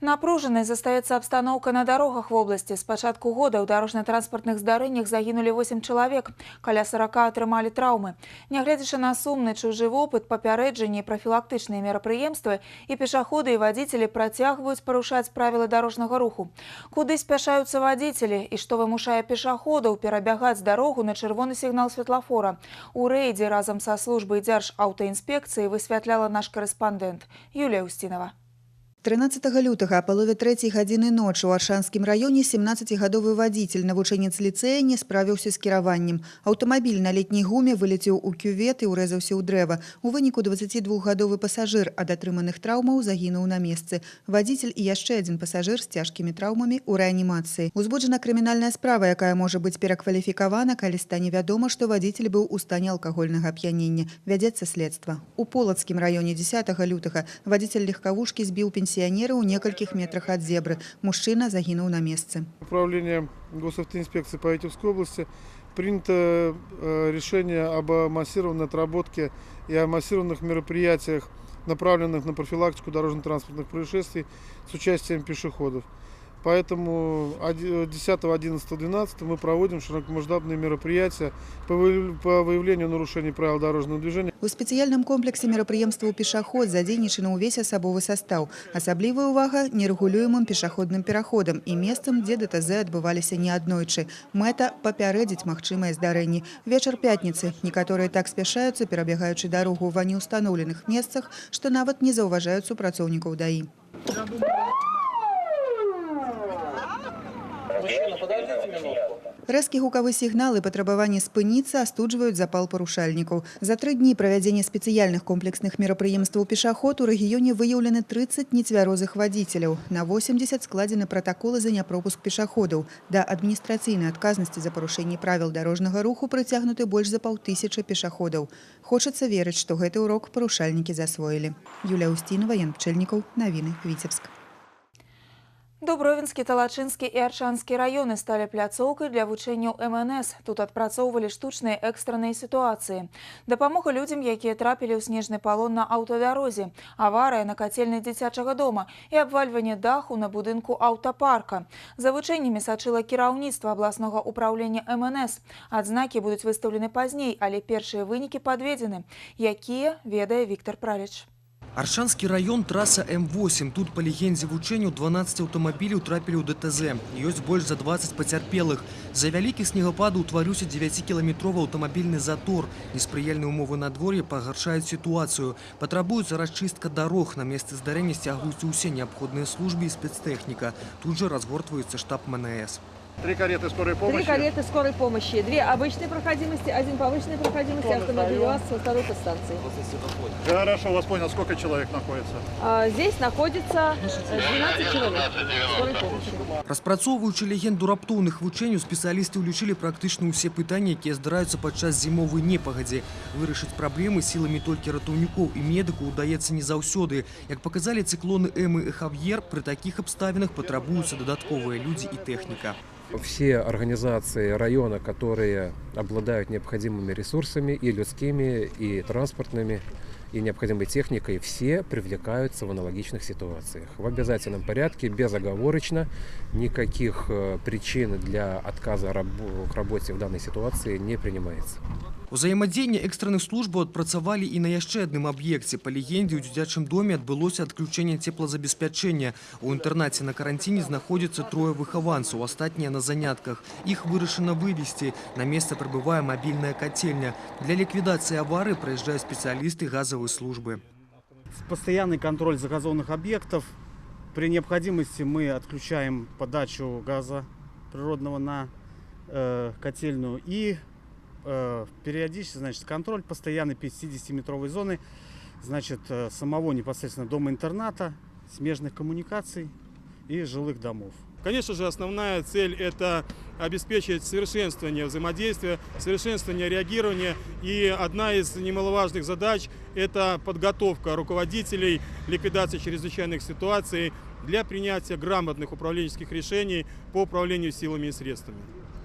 Напружанай застаецца абстаноўка на дарогах в области. С пачатку года ў дарожна-транспартных здарэннях загінулі 8 чалавек, каля 40 атрымалі траўмы. Нягледзячы на сумны чужы вопыт, папярэджанні і прафілактычныя мерапрыемствы, і пешаходы, і вадзіцелі працягваюць парушаць правілы дарожнага руху. Куды спяшаюцца вадзіцелі і што вымушае пешаходаў перабягаць дарогу на чырвоны сігнал светлафора? У рэйдзе разам са службай дзяржаўтаінспекцыі высвятляла наш карэспандэнт Юлія Усцінова. 13 лютага а палове трэцяй гадзіны ночы ў Аршанскім раёне 17-гадовы вадзіцель, навучэнец ліцэя, не справіўся з кіраваннем. Аўтамабіль на летняй гуме вылецеў у кювет і ўрэзаўся ў дрэва. У выніку 22-гадовы пасажыр ад атрыманых траўмаў загінуў на месцы. Вадзіцель і яшчэ адзін пасажыр з цяжкімі траўмамі ў рэанімацыі. Узбуджана крымінальная справа, якая можа быць перакваліфікавана, калі стане вядома, што вадзіцель быў у стане алкагольнага ап'янення. Вядзецца следства. У Полацкім раёне 10 лютага вадзіцель легкавушкі збіў пенсіянера ў некалькіх метрах ад зебры. Мужчына загінуў на месцы. Управление госавтоинспекции по Витебской области принято решение об массированной отработке и о массированных мероприятиях, направленных на профилактику дорожно-транспортных происшествий с участием пешеходов. Поэтому 10, 11, 12 мы проводим широкомасштабные мероприятия по выявлению нарушений правил дорожного движения. У спецыяльным комплексе мерапрыемстваў «Пешаход» задзейнічаны ўвесь асабовы састаў. Асаблівая ўвага нерэгулюемым пешаходным пераходам і месцам, дзе ДТЗ адбываліся неаднойчы. Мэта – папярэдзіць магчымыя здарэнні. Вечар пятніцы. Некаторыя так спяшаюцца, перабегаючы дарогу ва неўстаноўленых месцах, што нават не заўважаюць супрацоўнікаў ДАІ. Мужчина, подождите минутку. Рэзкі гукавы сігнал і патрабаванне спыніцца астуджваюць запал парушальнікаў. За 3 дні правядзення спецыяльных комплексных мерапрыемстваў «Пешаход» у рэгіёне выяўлены 30 нецвярозых вадзіцеляў. На 80 складзены пратаколы за няпропуск пешаходаў. Да адміністрацыйнай адказнасці за парушэнне правіл дарожнага руху прыцягнуты больш за 500 пешаходаў. Хочацца верыць, што гэты урок парушальнікі засвоілі. Юлія Устінова, Ян Пчэльнікаў, навіны, Віцебск. Дубровінскі, Талачынскі і Аршанскі раёны сталі пляцоўкай для вучэнняў МНС. Тут адпрацоўвалі штучныя экстранныя сітуацыі. Дапамога людзям, якія трапілі ў снежны палон на аўтадарозе, аварыя на кацельнай дзіцячага дома і абвальванне даху на будынку аўтапарка. За вучэннямі сачыла кіраўніцтва абласнога ўпраўлення МНС. Адзнакі будуць выстаўлены пазней, але першыя вынікі падведзены. Якія, ведае Віктор Праліч. Аршанскі раён, трасса М8. Тут, па легендзе вучэнняў, 12 аўтамабіляў трапілі ў ДТЗ. Ёсць больш за 20 пацярпелых. З-за вялікіх снегападаў утварыўся 9-кіламетровы аўтамабільны затор. Неспрыяльныя умовы надвор'я пагаршаюць сітуацыю. Патрабуецца расчыстка дарог. На месцы здарэння сцягваюцца ўсе неабходныя службы і спецтэхніка. Тут жа разгортваецца штаб МНС. 3 кареты скорой помощи. 3 кареты скорой помощи. 2 обычной проходимости, 1 повышенной проходимости, автомобиль у вас со второй подстанции. Хорошо, вас понял. Сколько человек находится? Здесь находится 12 человек скорой помощи. Распрацоўваючы легенду раптоўных вучэнняў, спецыялісты ўлічылі практычна ўсе пытанні, якія здараюцца падчас зімовай непагадзі. Вырашыць праблемы сіламі толькі ратаўнікоў і медыкаў удаецца не заўсёды. Як паказалі цыклоны Эмы і Хав'ер, пры такіх абставінах патрабуюцца дадатковыя людзі і тэхніка. Все организации района, которые обладают необходимыми ресурсами, и людскими, и транспортными, и необходимой техникой, все привлекаются в аналогичных ситуациях. В обязательном порядке, безоговорочно, никаких причин для отказа к работе в данной ситуации не принимается. Узаемадзеянне экстранных службаў адпрацавалі і на яшчэ адным аб'екце. Па легендзе, ў дзіцячым доме адбылося адключэнне цеплазабеспячэння. У інтэрнаце на каранціне знаходзіцца 3 выхаванцаў, астатнія на занятках. Іх вырашана вывесці. На месца прыбывае мабільная кацельня. Для ліквідацыі аварыі прыязджаюць спецыялісты газавай службы. Постоянный контроль загазованных объектов. При необходимости мы отключаем подачу газа природного на котельную и периодически, значит, контроль постоянной 50-метровой зоны, значит, самого непосредственно дома-интерната, смежных коммуникаций и жилых домов. Конечно же, основная цель – это обеспечить совершенствование взаимодействия, совершенствование реагирования. И одна из немаловажных задач – это подготовка руководителей ликвидации чрезвычайных ситуаций для принятия грамотных управленческих решений по управлению силами и средствами.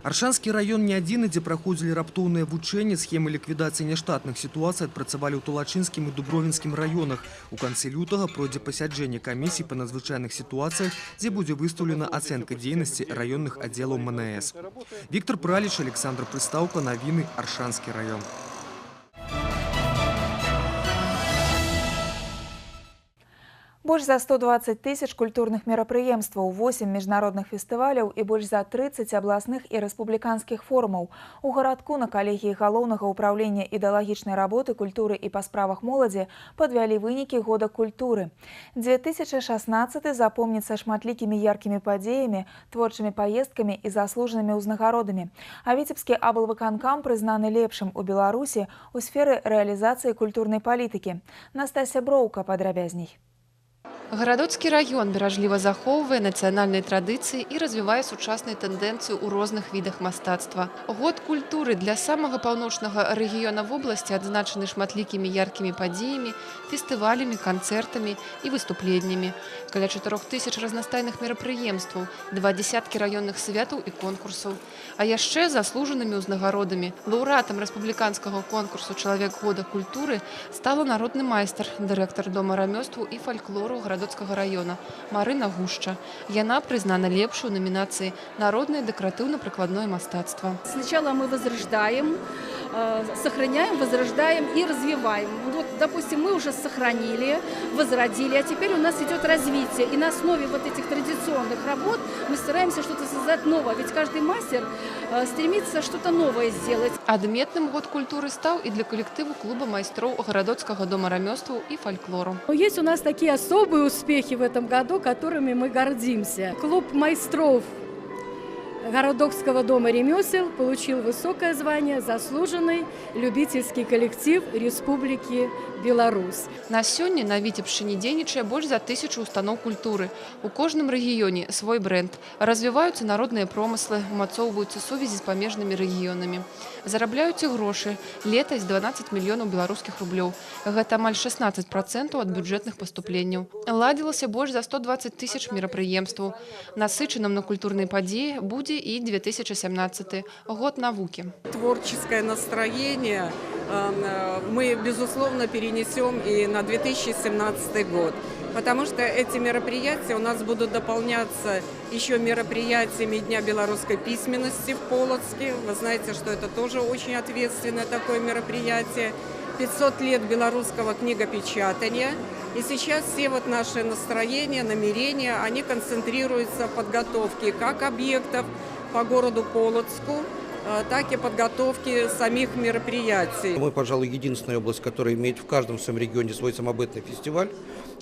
Аршанскі раён не адзіны, дзе праходзілі раптоўныя вучэнні. Схемы ліквідацыі няштатных сітуацый адпрацавалі ў Талачынскім і Дубровінскім раёнах. У канцы лютага пройдзе пасяджэнне камісіі па надзвычайных сітуацыях, дзе будзе выстаўлена ацэнка дзейнасці раённых аддзелаў МНС. Віктор Праліч, Александр Прыстаўка, навіны, Аршанскі раён. Больш за 120 тысяч культурных мерапрыемстваў, 8 міжнародных фестываляў і больш за 30 абласных і рэспубліканскіх форумаў. У гарадку на калегіі галоўнага ўпраўлення ідэалагічнай работы, культуры і па справах моладзі падвялі вынікі года культуры. 2016 запомніцца шматлікімі яркімі падзеямі, творчымі паездкамі і заслужанымі ўзнагародамі. А Віцебскі аблвыканкам прызнаны лепшым у Беларусі ў сферы рэалізацыі культурнай палітыкі. Настасья Броўка падрабязней. Гарадоцкі раён беражліва захоўвае нацыянальныя традыцыі і развівае сучасныя тэндэнцыі ў розных відах мастацтва. Год культуры для самага паўночнага рэгіёна вобласці адзначаны шматлікімі яркімі падзеямі, фестывалямі, канцэртамі і выступленнямі. Каля 4000 разнастайных мерапрыемстваў, 2 дзесяткі раённых святаў і конкурсаў. А яшчэ заслужанымі ўзнагародамі. Лаўрэатам рэспубліканскага конкурсу «Чалавек года культуры» стала народны майстар, дырэктар дома рамёстваў і фальклору Гарадоцкага раёна Марына Гушча. Яна прызнана лепшай у намінацыі «Народнае дэкаратыўна-прыкладное мастацтва». Сначала мы возрождаем, сохраняем, возрождаем и развиваем. Вот, допустим, мы уже сохранили, возродили, а теперь у нас идет развитие. И на основе вот этих традиционных работ мы стараемся что-то создать новое. Ведь каждый мастер стремится что-то новое сделать. Адметным год культуры стаў і для калектыву клуба майстроў Гарадоцкага дома рамёстваў і фальклору. Есть у нас такие особые успехи в этом году, которыми мы гордимся. Клуб майстров Городокского дома ремесел получил высокое звание «Заслуженный любительский коллектив Республики Беларусь». На сёння на Віцебшчыне дзейнічае больш за 1000 устаноў культуры. У кожным рэгіёне свой брэнд. Развіваюцца народныя промыслы, умацоўваюцца сувязі з памежнымі рэгіёнамі. Зарабляюць і грошы. Летась 12 мільёнаў беларускіх рублёў. Гэта амаль 16% ад бюджэтных паступленняў. Ладзілася больш за 120 тысяч мерапрыемстваў. Насычаным на культурныя падзеі будзе и 2017 год навукі. Творческое настроение мы, безусловно, перенесем и на 2017 год, потому что эти мероприятия у нас будут дополняться еще мероприятиями Дня белорусской письменности в Полоцке. Вы знаете, что это тоже очень ответственное такое мероприятие. 500 лет белорусского книгопечатания. И сейчас все вот наши настроения, намерения, они концентрируются в подготовке как объектов по городу Полоцку, так и подготовке самих мероприятий. Мы, пожалуй, единственная область, которая имеет в каждом своем регионе свой самобытный фестиваль.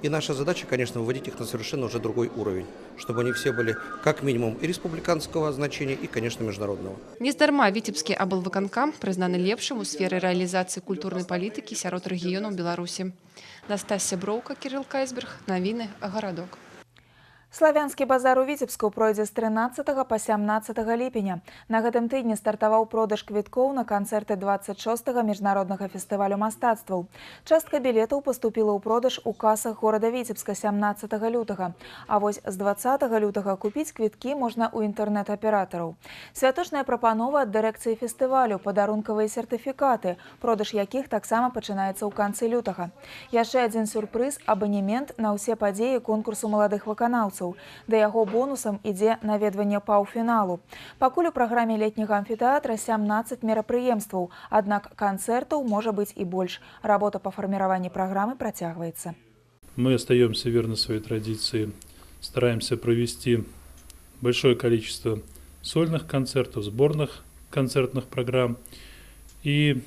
И наша задача, конечно, выводить их на совершенно уже другой уровень, чтобы они все были как минимум и республиканского значения, и, конечно, международного. Нездарма Віцебскі аблвыканкам прызнаны лепшым у сферы рэалізацыі культурнай палітыкі сярод рэгіёнаў Беларусі. Настасья Броўка, Кірыл Кайсберг, навіны, Гарадок. Славянскі базар у Віцебску пройдзе з 13 па 17 ліпеня. На гэтым тыдні стартаваў продаж квіткоў на канцэрты 26-го міжнароднага фестывалю мастацтваў. Частка білетаў паступіла ў продаж у касах горада Віцебска 17 лютага. А вось з 20 лютага купіць квіткі можна ў інтэрнэт-аператараў. Святочная прапанова ад дырэкцыі фестывалю, падарункавыя сертыфікаты, продаж якіх таксама пачынаецца ў канцы лютага. Яшчэ адзін сюрпрыз – абанемент на ўсе падзеі конкурсу маладых выканаўцаў. Да яго бонусам ідзе наведванне паўфіналу. Пакуль у праграме летняга амфітэатра 17 мерапрыемстваў, аднак канцэртаў можа быць і больш. Работа па фарміраванні праграмы працягваецца. Мы остаемся верны своей традиции, стараемся провести большое количество сольных концертов, сборных концертных программ и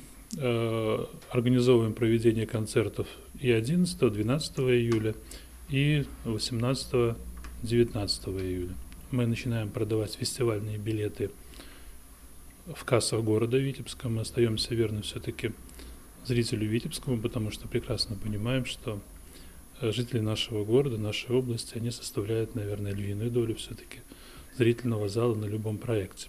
организовываем проведение концертов и 11, 12 июля, и 18, 19 июля. Мы начинаем продавать фестивальные билеты в кассах города Витебска. Мы остаемся верны все-таки зрителю Витебскому, потому что прекрасно понимаем, что жители нашего города, нашей области, они составляют, наверное, львиную долю все-таки зрительного зала на любом проекте.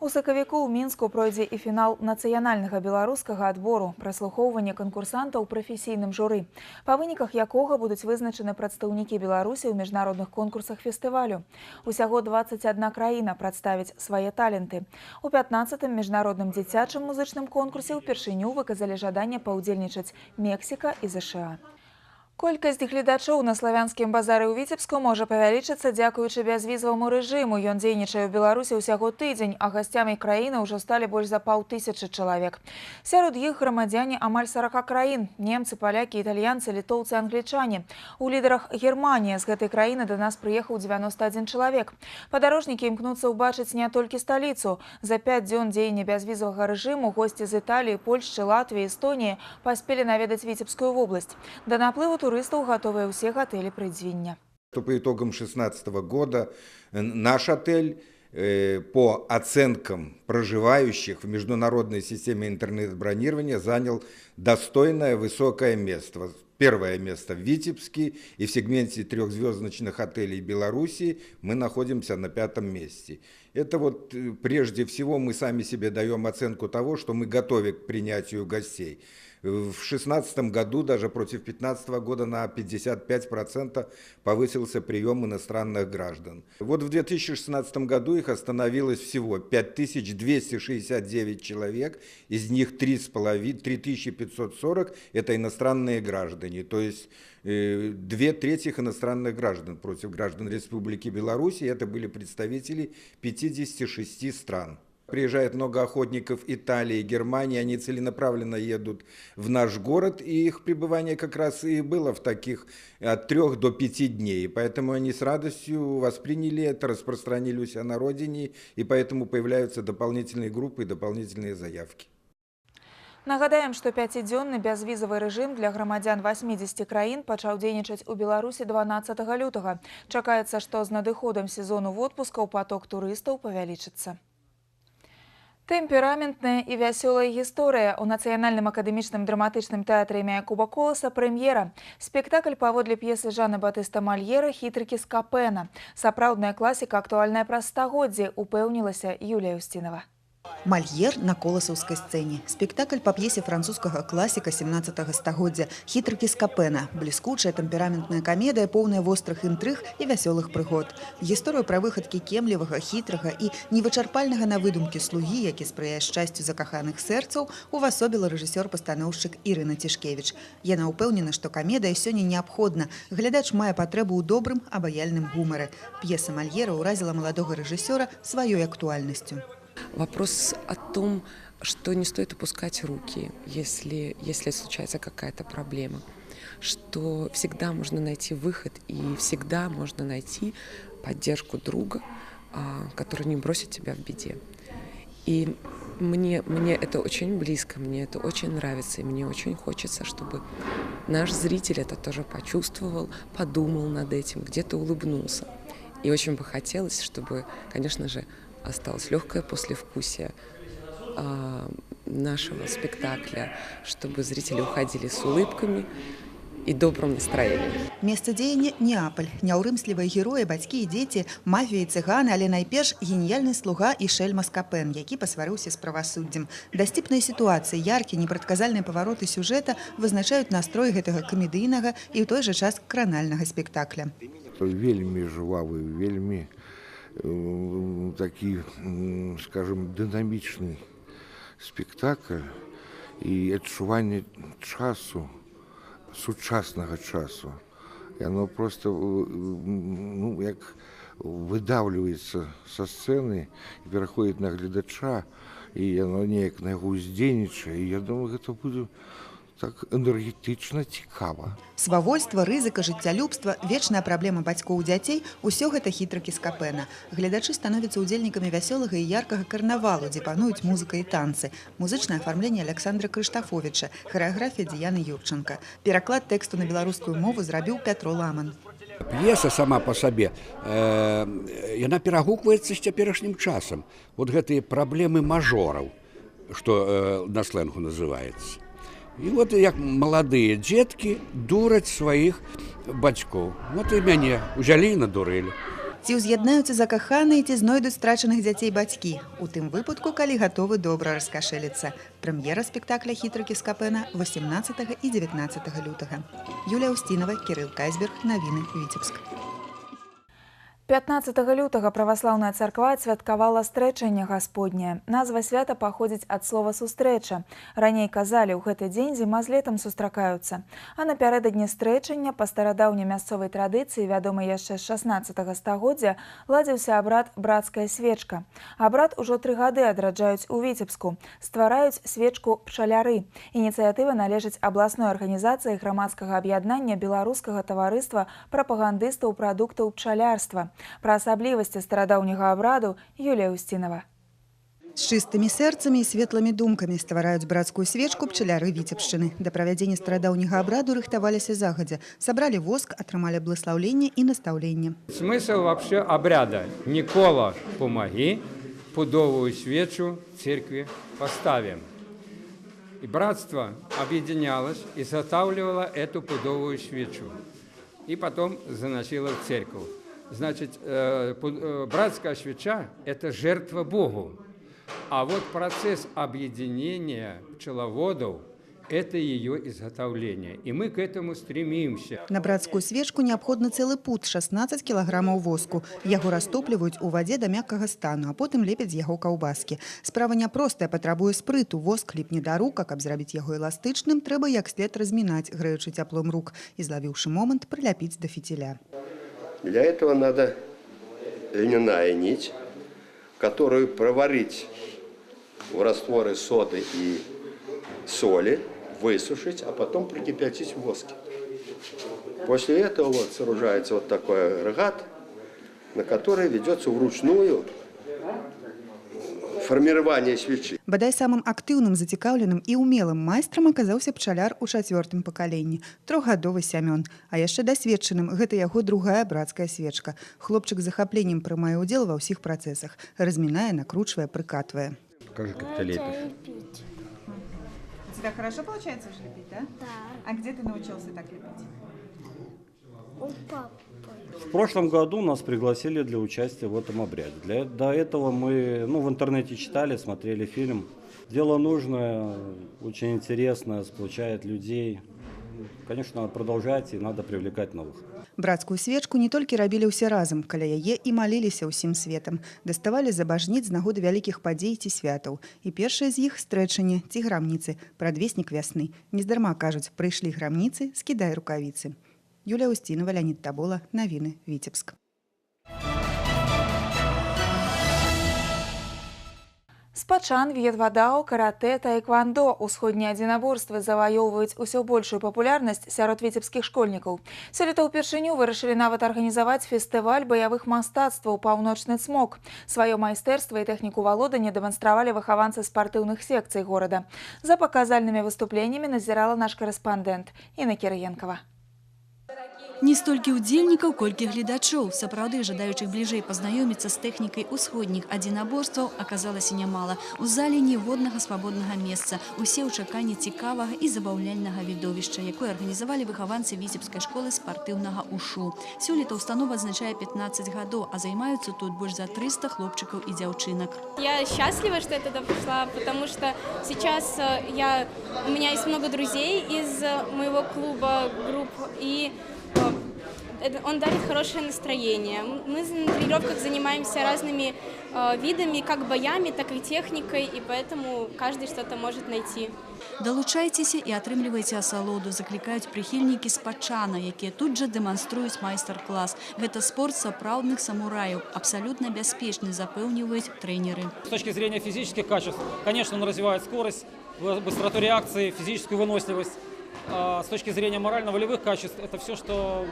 У сакавіку ў Мінску пройдзе і фінал нацыянальнага беларускага адбору, праслухоўванне канкурсантаў прафесійным журы, па выніках якога будуць вызначаны прадстаўнікі Беларусі ў міжнародных конкурсах фестывалю. Усяго 21 краіна прадставіць свае таленты. У 15-м міжнародным дзіцячым музычным конкурсе ўпершыню выказалі жаданне паўдзельнічаць Мексіка і ЗША. Колькасць гледачоў на славянскім базары ў Віцебску можа павялічыцца дзякуючы бязвізаваму рэжыму. Ён дзейнічае ў Беларусі ўсяго тыдзень, а гасцямі краіны ўжо сталі больш за 500 чалавек. Сярод іх грамадзяне амаль 40 краін – немцы, палякі, італьянцы, літоўцы, англічане. У лідарах Германія. З гэтай краіны да нас прыехаў 91 чалавек. Падарожнікі імкнуцца ўбачыць не толькі сталіцу. За 5 дзён дзеяння бязвізавага рэжыму госці з Італіі, Польшчы, Латвіі, Эстоніі паспелі наведаць Віцебскую вобласць. Да наплыву туристаў гатовыя ўсе гатэлі Прыдзвіння. По итогам 2016 года наш отель по оценкам проживающих в международной системе интернет-бронирования занял достойное высокое место. Первое место в Витебске, и в сегменте трехзвездочных отелей Беларуси мы находимся на 5-м месте. Это вот прежде всего мы сами себе даем оценку того, что мы готовы к принятию гостей. В 2016 году, даже против 2015 года, на 55% повысился прием иностранных граждан. Вот в 2016 году их остановилось всего 5269 человек, из них 3540 – это иностранные граждане, то есть 2/3 иностранных граждан против граждан Республики Беларусь, и это были представители 56 стран. Приезжает много охотников Италии, Германии, они целенаправленно едут в наш город, и их пребывание как раз и было в таких от 3 до 5 дней. Поэтому они с радостью восприняли это, распространили у себя на родине, и поэтому появляются дополнительные группы и дополнительные заявки. Нагадаем, што пяцідзённы бязвізавы рэжым для грамадзян 80 краін пачаў дзейнічаць у Беларусі 12 лютага. Чакаецца, што з надыходам сезону водпускаў паток турыстаў павялічыцца. Тэмпераментная і вясёлая гісторыя. У Нацыянальным акадэмічным драматычным тэатры імя Якуба Коласа прэм'ера. Спектакль паводле п'есы Жана Батыста Мальера «Хітрыкі Скапена». Сапраўдная класіка, актуальная праз стагоддзі, упэўнілася Юлія Усцінова. Мальер на коласаўскай сцэне. Спектакль па п'есе французскага класіка 17 стагоддзя «Хітрыкі Скапена». Бліскучая тэмпераментная камедыя, поўная вострых інтрыг і вясёлых прыгод. Гісторыю пра выхадкі кемлівага, хітрага і невычарпальнага на выдумкі слугі, які спрыяе шчасцю закаханых сэрцаў, увасобіла рэжысёр-пастаноўшчык Ірына Цішкевіч. Яна ўпэўнена, што камедыя сёння неабходна. Глядач мае патрэбу ў добрым, абаяльным гумары. П'еса Мальера ўразіла маладога рэжысёра сваёй актуальнасцю. Вопрос о том, что не стоит опускать руки, если случается какая-то проблема, что всегда можно найти выход и всегда можно найти поддержку друга, который не бросит тебя в беде. И мне это очень близко, мне это очень нравится, и мне очень хочется, чтобы наш зритель это тоже почувствовал, подумал над этим, где-то улыбнулся. И очень бы хотелось, чтобы, конечно же, осталось легкое послевкусие нашего спектакля, чтобы зрители уходили с улыбками и добрым настроением. Месца дзеяння – Неаполь. Няўрымслівыя героі, бацькі і дзеці, мафія і цыганы, але найперш геніяльны слуга і шэльма Скапен, які пасварыўся з правасуддзем. Дасціпныя сітуацыі, яркія, непрадказальныя павароты сюжэта вызначаюць настрой гэтага камедыйнага і ў той жа час кранальнага спектакля. Вельмі жвавы, вельмі такі, скажем, дынамічны спектакль і адчуванне часу, сучаснага часу. Яно просто, ну, як выдаўліваецца са сцэны і пераходзіць на гледача, і яно неяк на яго ўздзейнічае. І я думаю, гэта будзе так энергетычна цікава. Свавольства, рызыка, жыццялюбства, вечная праблема бацькоў дзяцей – усё гэта хітрыкі Скапена. Гледачы становяцца ўдзельнікамі вясёлага і яркага карнавалу, дзе пануюць музыка і танцы. Музычнае афармленне Аляксандра Крыштафовіча, харэаграфія Дзіяны Юрчанка. Пераклад тэксту на беларускую мову зрабіў Пятро Ламан. П'еса сама па сабе, яна перагукваецца з цяперашнім часам. Вот гэтыя праблемы мажораў, што на сленгу называецца. І вот як маладыя дзеткі дураць сваіх бацькоў. Вот і мяне ўзялі і надурылі. Ці ўз'яднаюцца закаханыя, ці знойдуць страчаных дзяцей бацькі. У тым выпадку, калі гатовы добра раскашэліцца. Прэм'ера спектакля «Хітрыкі Скапена» 18 і 19 лютага. Юлія Усцінова, Кірыл Кайзберг, навіны, Віцебск. 15 лютага праваслаўная царква адсвяткавала стрэчанне Гасподняе. Назва свята паходзіць ад слова «сустрэча». Раней казалі, у гэты дзень зіма з летам сустракаюцца. А напярэдадні стрэчання па старадаўняй мясцовай традыцыі, вядомай яшчэ з 16 стагоддзя, ладзіўся абрад «Брацкая свечка». Абрад ужо 3 гады адраджаюць у Віцебску. Ствараюць свечку пчаляры. Ініцыятыва належыць абласной арганізацыі грамадскага аб'яднання Беларускага таварыства прапагандыстаў прадуктаў пчалярства. Пра асаблівасці старадаўняга абраду Юлія Усцінова. З чыстымі сэрцамі і светлымі думкамі ствараюць брацкую свечку пчаляры Віцебшчыны. Да правядзення старадаўняга абраду рыхтаваліся загадзя. Сабралі воск, атрымалі благаслаўленне і настаўленне. Смысл вообще обряда. Никола, помоги, пудовую свечу в церкви поставим. И братство объединялось и заготавливало эту пудовую свечу. И потом заносило в церковь. Значит, братская свеча – это жертва Богу. А вот процесс объединения пчеловодов – Это ее изготовление. И мы к этому стремимся. На брацкую свечку неабходны цэлы пуд 16 кілаграмаў воску. Яго растопліваюць у вадзе да мяккага стану, а потым лепяць з яго каўбаскі. Справа няпростая, патрабуе спрыту. Воск ліпне да рук, а каб зрабіць яго эластычным, трэба як след размінаць, грэючы цяплом рук і, злавіўшы момант, прыляпіць да фіціля. Для этого надо льняная нить, которую проварить в растворе соды и соли, высушить, а потом прокипятить в воске. После этого вот сооружается вот такой агрегат, на который ведется вручную формирование свечи. Бадай самым актыўным, зацікаўленым і ўмелым майстрам аказаўся пчаляр у чацвёртым пакаленні, трохгадовы Сямён. А яшчэ дасведчаным гэта яго другая брацкая свечка. Хлопчык з захапленнем прымае ўдзел ва ўсіх працэсах. Размінае, накручвае, прыкатвае. Покажи, как ты лепишь. У тебя хорошо получается уже лепить, да? Да. А где ты научился так лепить? У папы. В прошлом году нас пригласили для участия в этом обряде. До этого мы в интернете читали, смотрели фильм. Дело нужное, очень интересное, сплочает людей. Конечно, надо продолжать и надо привлекать новых. Брацкую свечку не толькі рабілі ўсе разам, каля яе і маліліся ўсім светам. Даставалі з абажніц з нагоды вялікіх падзей ці святаў. І першае з іх стрэчанне ці грамніцы, прадвеснік вясны. Нездарма кажуць, прыйшлі грамніцы, скідай рукавіцы. Юлія Устінова, Леонид Табола, Навіны, Віцебск. Спачан, в'етвадао, каратэ, таэквандо. Усходнія адзінаборствы заваёўваюць усё большую папулярнасць сярод віцебскіх школьнікаў. Сёлета ўпершыню вырашылі нават арганізаваць фестываль баявых мастацтваў «Паўночны цмок». Сваё майстэрства і тэхніку валодання дэманстравалі выхаванцы спартыўных секцый горада. За паказальнымі выступленнямі назірала наш карэспандэнт Інна Кірыенкава. Не столькі ўдзельнікаў, колькі гледачоў. Сапраўды, жадаючых бліжэй пазнаёміцца з тэхнікай усходніх адзінаборстваў аказалася нямала. У зале ніводнага свабоднага месца. Усе ў чаканні цікавага і забаўляльнага відовішча, якое арганізавалі выхаванцы віцебскай школы спартыўнага ушу. Сёлета установа адзначае 15 гадоў, а займаюцца тут больш за 300 хлопчыкаў і дзяўчынак. Я счастлива, что я туда пришла, потому что сейчас у меня есть много друзей из моего клуба, групп, и он дарит хорошее настроение. Мы на тренировках занимаемся разными видами, как боями, так и техникой, и поэтому каждый что-то может найти. Далучайцеся і атрымлівайце асалоду, заклікаюць прыхільнікі спачана, якія тут жа дэманструюць майстар-клас. Гэта спорт сапраўдных самураяў, абсалютна бяспечны, запэўніваюць трэнеры. С точки зрения физических качеств, конечно, он развивает скорость, быстроту реакции, физическую выносливость. С точки зрения морально-волевых качеств, это все, что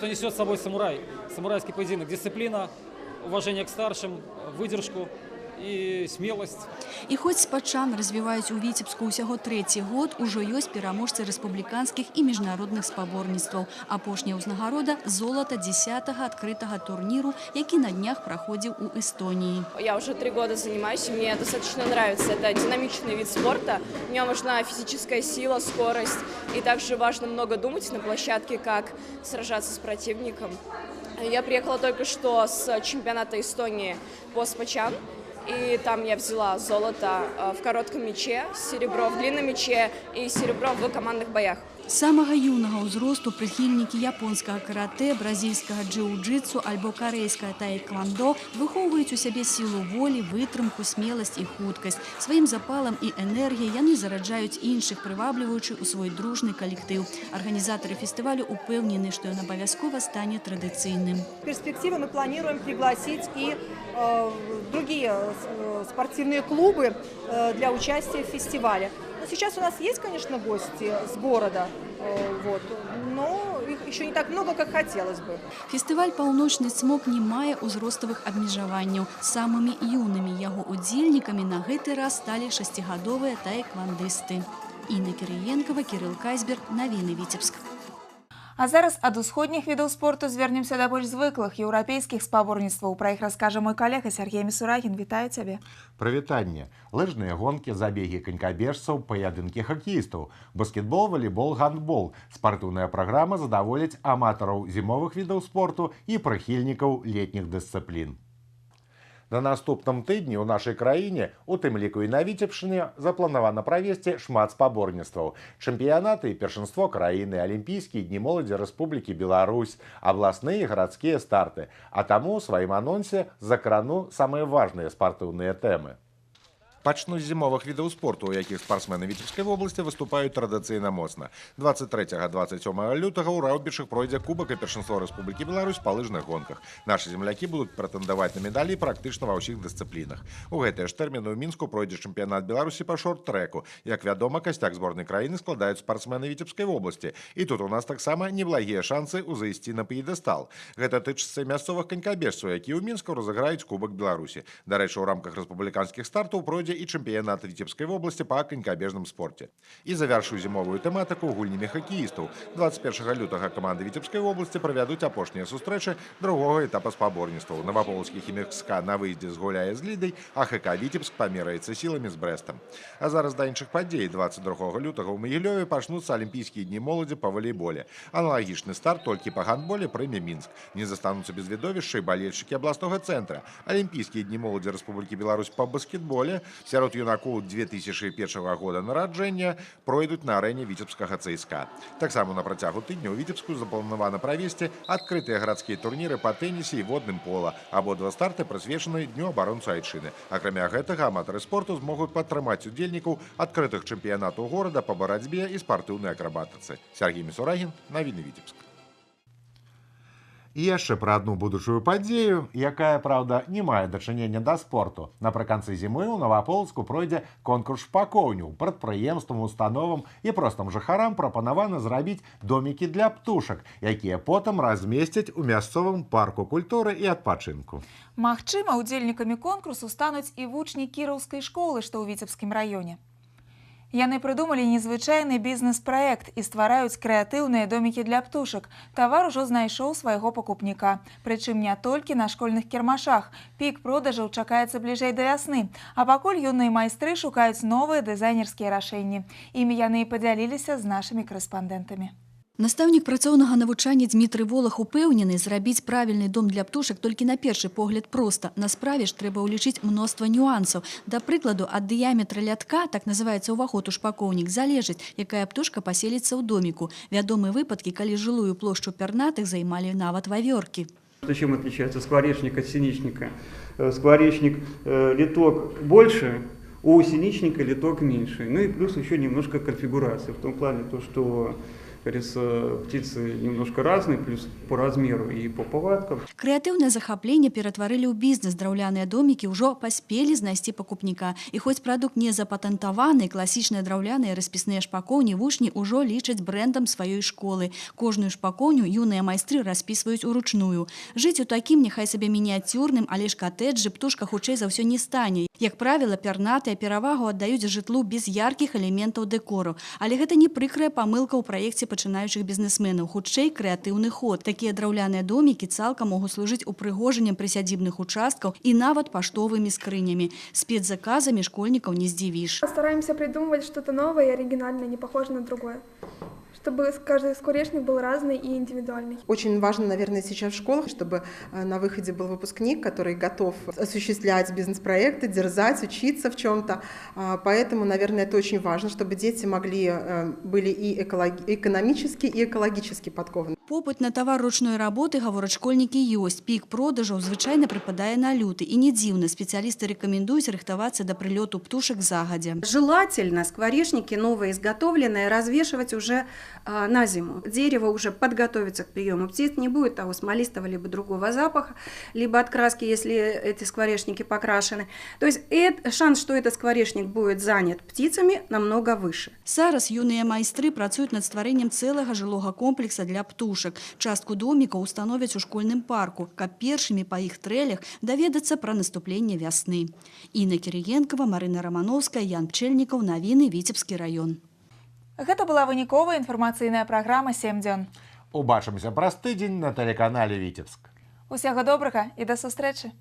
несет с собой самурай. Самурайский поединок, дисциплина, уважение к старшим, выдержку и смелость. І хоць спачан развіваюць у Віцебску ўсяго трэці год, ужо ёсць пераможцы рэспубліканскіх і міжнародных спаборніцтваў. Апошняя ўзнагарода – золата 10-го адкрытага турніру, які на днях праходзіў у Эстоніі. Я уже 3 года занимаюсь, и мне достаточно нравится. Это динамичный вид спорта, в нем важна физическая сила, скорость, и также важно много думать на площадке, как сражаться с противником. Я приехала только что с чемпионата Эстонии по спачан. И там я взяла золото в коротком мече, серебро в длинном мече и серебро в командных боях. З самага юнага ўзросту прыхільнікі японскага каратэ, бразільскага джиу-джитсу альбо карэйскага таэквандо выхоўваюць у сябе сілу волі, вытрымку, смеласць і хуткасць. Сваім запалам і энергіяй яны зараджаюць іншых, прывабліваючы ў свой дружны калектыў. Арганізатары фестывалю упэўнены, што ён абавязкова стане традыцыйным. В перспективе мы планируем пригласить и другие спортивные клубы для участия в фестивале. Но сейчас у нас есть, конечно, гости с города, вот, но их еще не так много, как хотелось бы. Фестываль «Паўночны цмок» не мае ўзроставых абмежаванняў. Самымі юнымі яго удзельнікамі на гэты раз сталі шасцігадовыя таэквандысты. Інна Кірыенкава, Кірыл Кайзбер, Навіны, Віцебск. А зараз ад усходніх відаў спорту звернемся да больш звыклых еўрапейскіх спаборніцтваў. Пра іх раскажа мой калега Сергей Місурагін. Вітаю цябе. Прывітанне. Лыжныя гонкі, забегі канькабежцаў, паядынкі хакеістаў, баскетбол, валейбол, гандбол. Спартыўная праграма задаволіць аматараў зімовых відаў спорту і прыхільнікаў летніх дысцыплін. На наступным тыдні ў нашай краіне, у тым ліку і на Віцебшчыне, запланавана правесці шмат спаборніцтваў. Чэмпіянаты і першынство краіны, алімпійскія дні моладзі Рэспублікі Беларусь, абласныя і гарадскія старты. А таму ў сваім анонсе закрану самыя важныя спартыўныя тэмы. Пачну з зімовых відаў спорту, у якіх спартсмены Віцебскай вобласці выступаюць традыцыйна моцна. 23-27 лютага ў Раўбічах пройдзе кубак і першынство Рэспублікі Беларусь па лыжных гонках. Нашы землякі будуць прэтэндаваць на медалі практычна ва ўсіх дысцыплінах. У гэтыя ж тэрміны ў Мінску пройдзе чэмпіянат Беларусі па шорт-трэку. Як вядома, касцяк зборнай краіны складаюць спартсмены Віцебскай вобласці. І тут у нас таксама неблагія шансы ўзысці на п'едэстал. Гэта тычыцца і мясцовых канькабежцаў, якія ў Мінску разыграюць кубак Беларусі. Дарэчы, у рамках рэспубліканскіх стартаў пройдзе і чэмпіянат Віцебскай вобласці па канькабежным спорце. І завяршу зімовую тэматыку гульнямі хакеістаў. 21 лютага каманды Віцебскай вобласці правядуць апошнія сустрэчы другога этапа спаборніцтваў. Наваполацкі Хімік СК на выездзе згуляе з Лідай, а ХК Віцебск памераецца сіламі з Брэстам. А зараз да іншых падзей. 22 лютага ў Магілёве пачнуцца алімпійскія дні моладзі па валейболе. Аналагічны старт толькі па гандболе прыме Мінск. Не застануцца без відовішча і балельшчыкі абласнога цэнтра. Алімпійскія дні моладзі Рэспублікі Беларусь па баскетболе сярод юнакоў 2001 года нараджэння пройдуць на арэне віцебскага ЦСКА. Таксама на працягу тыдня ў Віцебску запланавана правесці адкрытыя гарадскія турніры па тэнісе і водным пола. Абодва старты прысвечаны Дню абаронцу айчыны. Акрамя гэтага, аматары спорту змогуць падтрымаць удзельнікаў адкрытых чэмпіянатаў горада па барацьбе і спартыўнай акрабатыцы. Сергей Місурагін, навіны Віцебск. І яшчэ пра адну будучую падзею, якая, праўда, не мае дачынення да спорту. Напрыканцы зімы ў Наваполацку пройдзе конкурс шпакоўняў. Прадпрыемствам, установам і простым жыхарам прапанавана зрабіць домікі для птушак, якія потым размесцяць у мясцовым парку культуры і адпачынку. Магчыма, удзельнікамі конкурсу стануць і вучні кіраўскай школы, што ў Віцебскім раёне. Яны прыдумалі незвычайны бізнес-праект і ствараюць крэатыўныя домікі для птушак. Тавар ужо знайшоў свайго пакупніка. Прычым не толькі на школьных кірмашах. Пік продажаў чакаецца бліжэй да вясны. А пакуль юныя майстры шукаюць новыя дызайнерскія рашэнні. Імі яны і падзяліліся з нашымі карэспандэнтамі. Настаўнік працоўнага навучання Дмітрый Волах упэўнены, зрабіць правільны дом для птушак толькі на першы погляд проста. На справе ж трэба ўлічыць мноства нюансаў. Да прыкладу, ад дыяметра лятка, так называецца ўваход у шпакоўнік, залежыць, якая птушка паселіцца ў доміку. Вядомы выпадкі, калі жылую плошчу пярнатых займалі нават вавёркі. Чем отличается скворечник от синичника? Скворечник литок больше, у синичника литок меньше. Ну и плюс еще немножко конфигурация, в том плане, то, что говорится, птицы немножко разные, плюс по размеру и по повадкам. Крэатыўнае захапленне ператварылі ў бізнес. Драўляныя домікі ўжо паспелі знайсці пакупніка. І хоць прадукт не запатэнтаваны, класічныя драўляныя распісныя шпакоўні вучні ўжо лічаць брэндам сваёй школы. Кожную шпакоўню юныя майстры распісваюць уручную. Жыць у такім, няхай сабе мініяцюрным, але ж катэджы птушка хутчэй за ўсё не стане. Як правіла, пярнатыя перавагу аддаюць жытлу без яркіх элементаў дэкору. Але гэта не прыкрая памылка ў праекце пачынаючых бізнесменаў, хутчэй крэатыўны ход. Такія драўляныя домікі цалкам могуць служыць упрыгожаннем прысядзібных участкаў і нават паштовымі скрынямі. Спецзаказамі школьнікаў не здзівіш. Стараемся придумывать что-то новое и оригинальное, не похожее на другое, чтобы каждый скворечник был разный и индивидуальный. Очень важно, наверное, сейчас в школах, чтобы на выходе был выпускник, который готов осуществлять бизнес-проекты, дерзать, учиться в чем-то. Поэтому, наверное, это очень важно, чтобы дети могли, были и экономически, и экологически подкованы. Попыт на тавар ручной работы, гавораць школьнікі, ёсць. Пік продажаў звычайна прыпадае на люты. І не дзіўна, спецыялісты рэкамендуюць рыхтавацца да прылёту птушак загадзя. Желательно скворечники новые изготовленные развешивать уже на зиму. Дерево уже подготовится к приему птиц, не будет того смолистого либо другого запаха, либо от краски, если эти скворечники покрашены. То есть шанс, что этот скворечник будет занят птицами, намного выше. Зараз юныя майстры працуюць над стварэннем цэлага жылога комплекса для птушак. Частку домікаў установяць у школьным парку, каб першымі па іх трэлях даведацца пра наступленне вясны. Інна Кірыенкава, Марына Рамановская, Ян Пчэльнікаў, навіны, Віцебскі раён. Гэта была выніковая інфармацыйная праграма «7 дзён». Убачымся праз тыдзень на тэлеканале «Віцебск». Усяго добрага і да сустрэчы!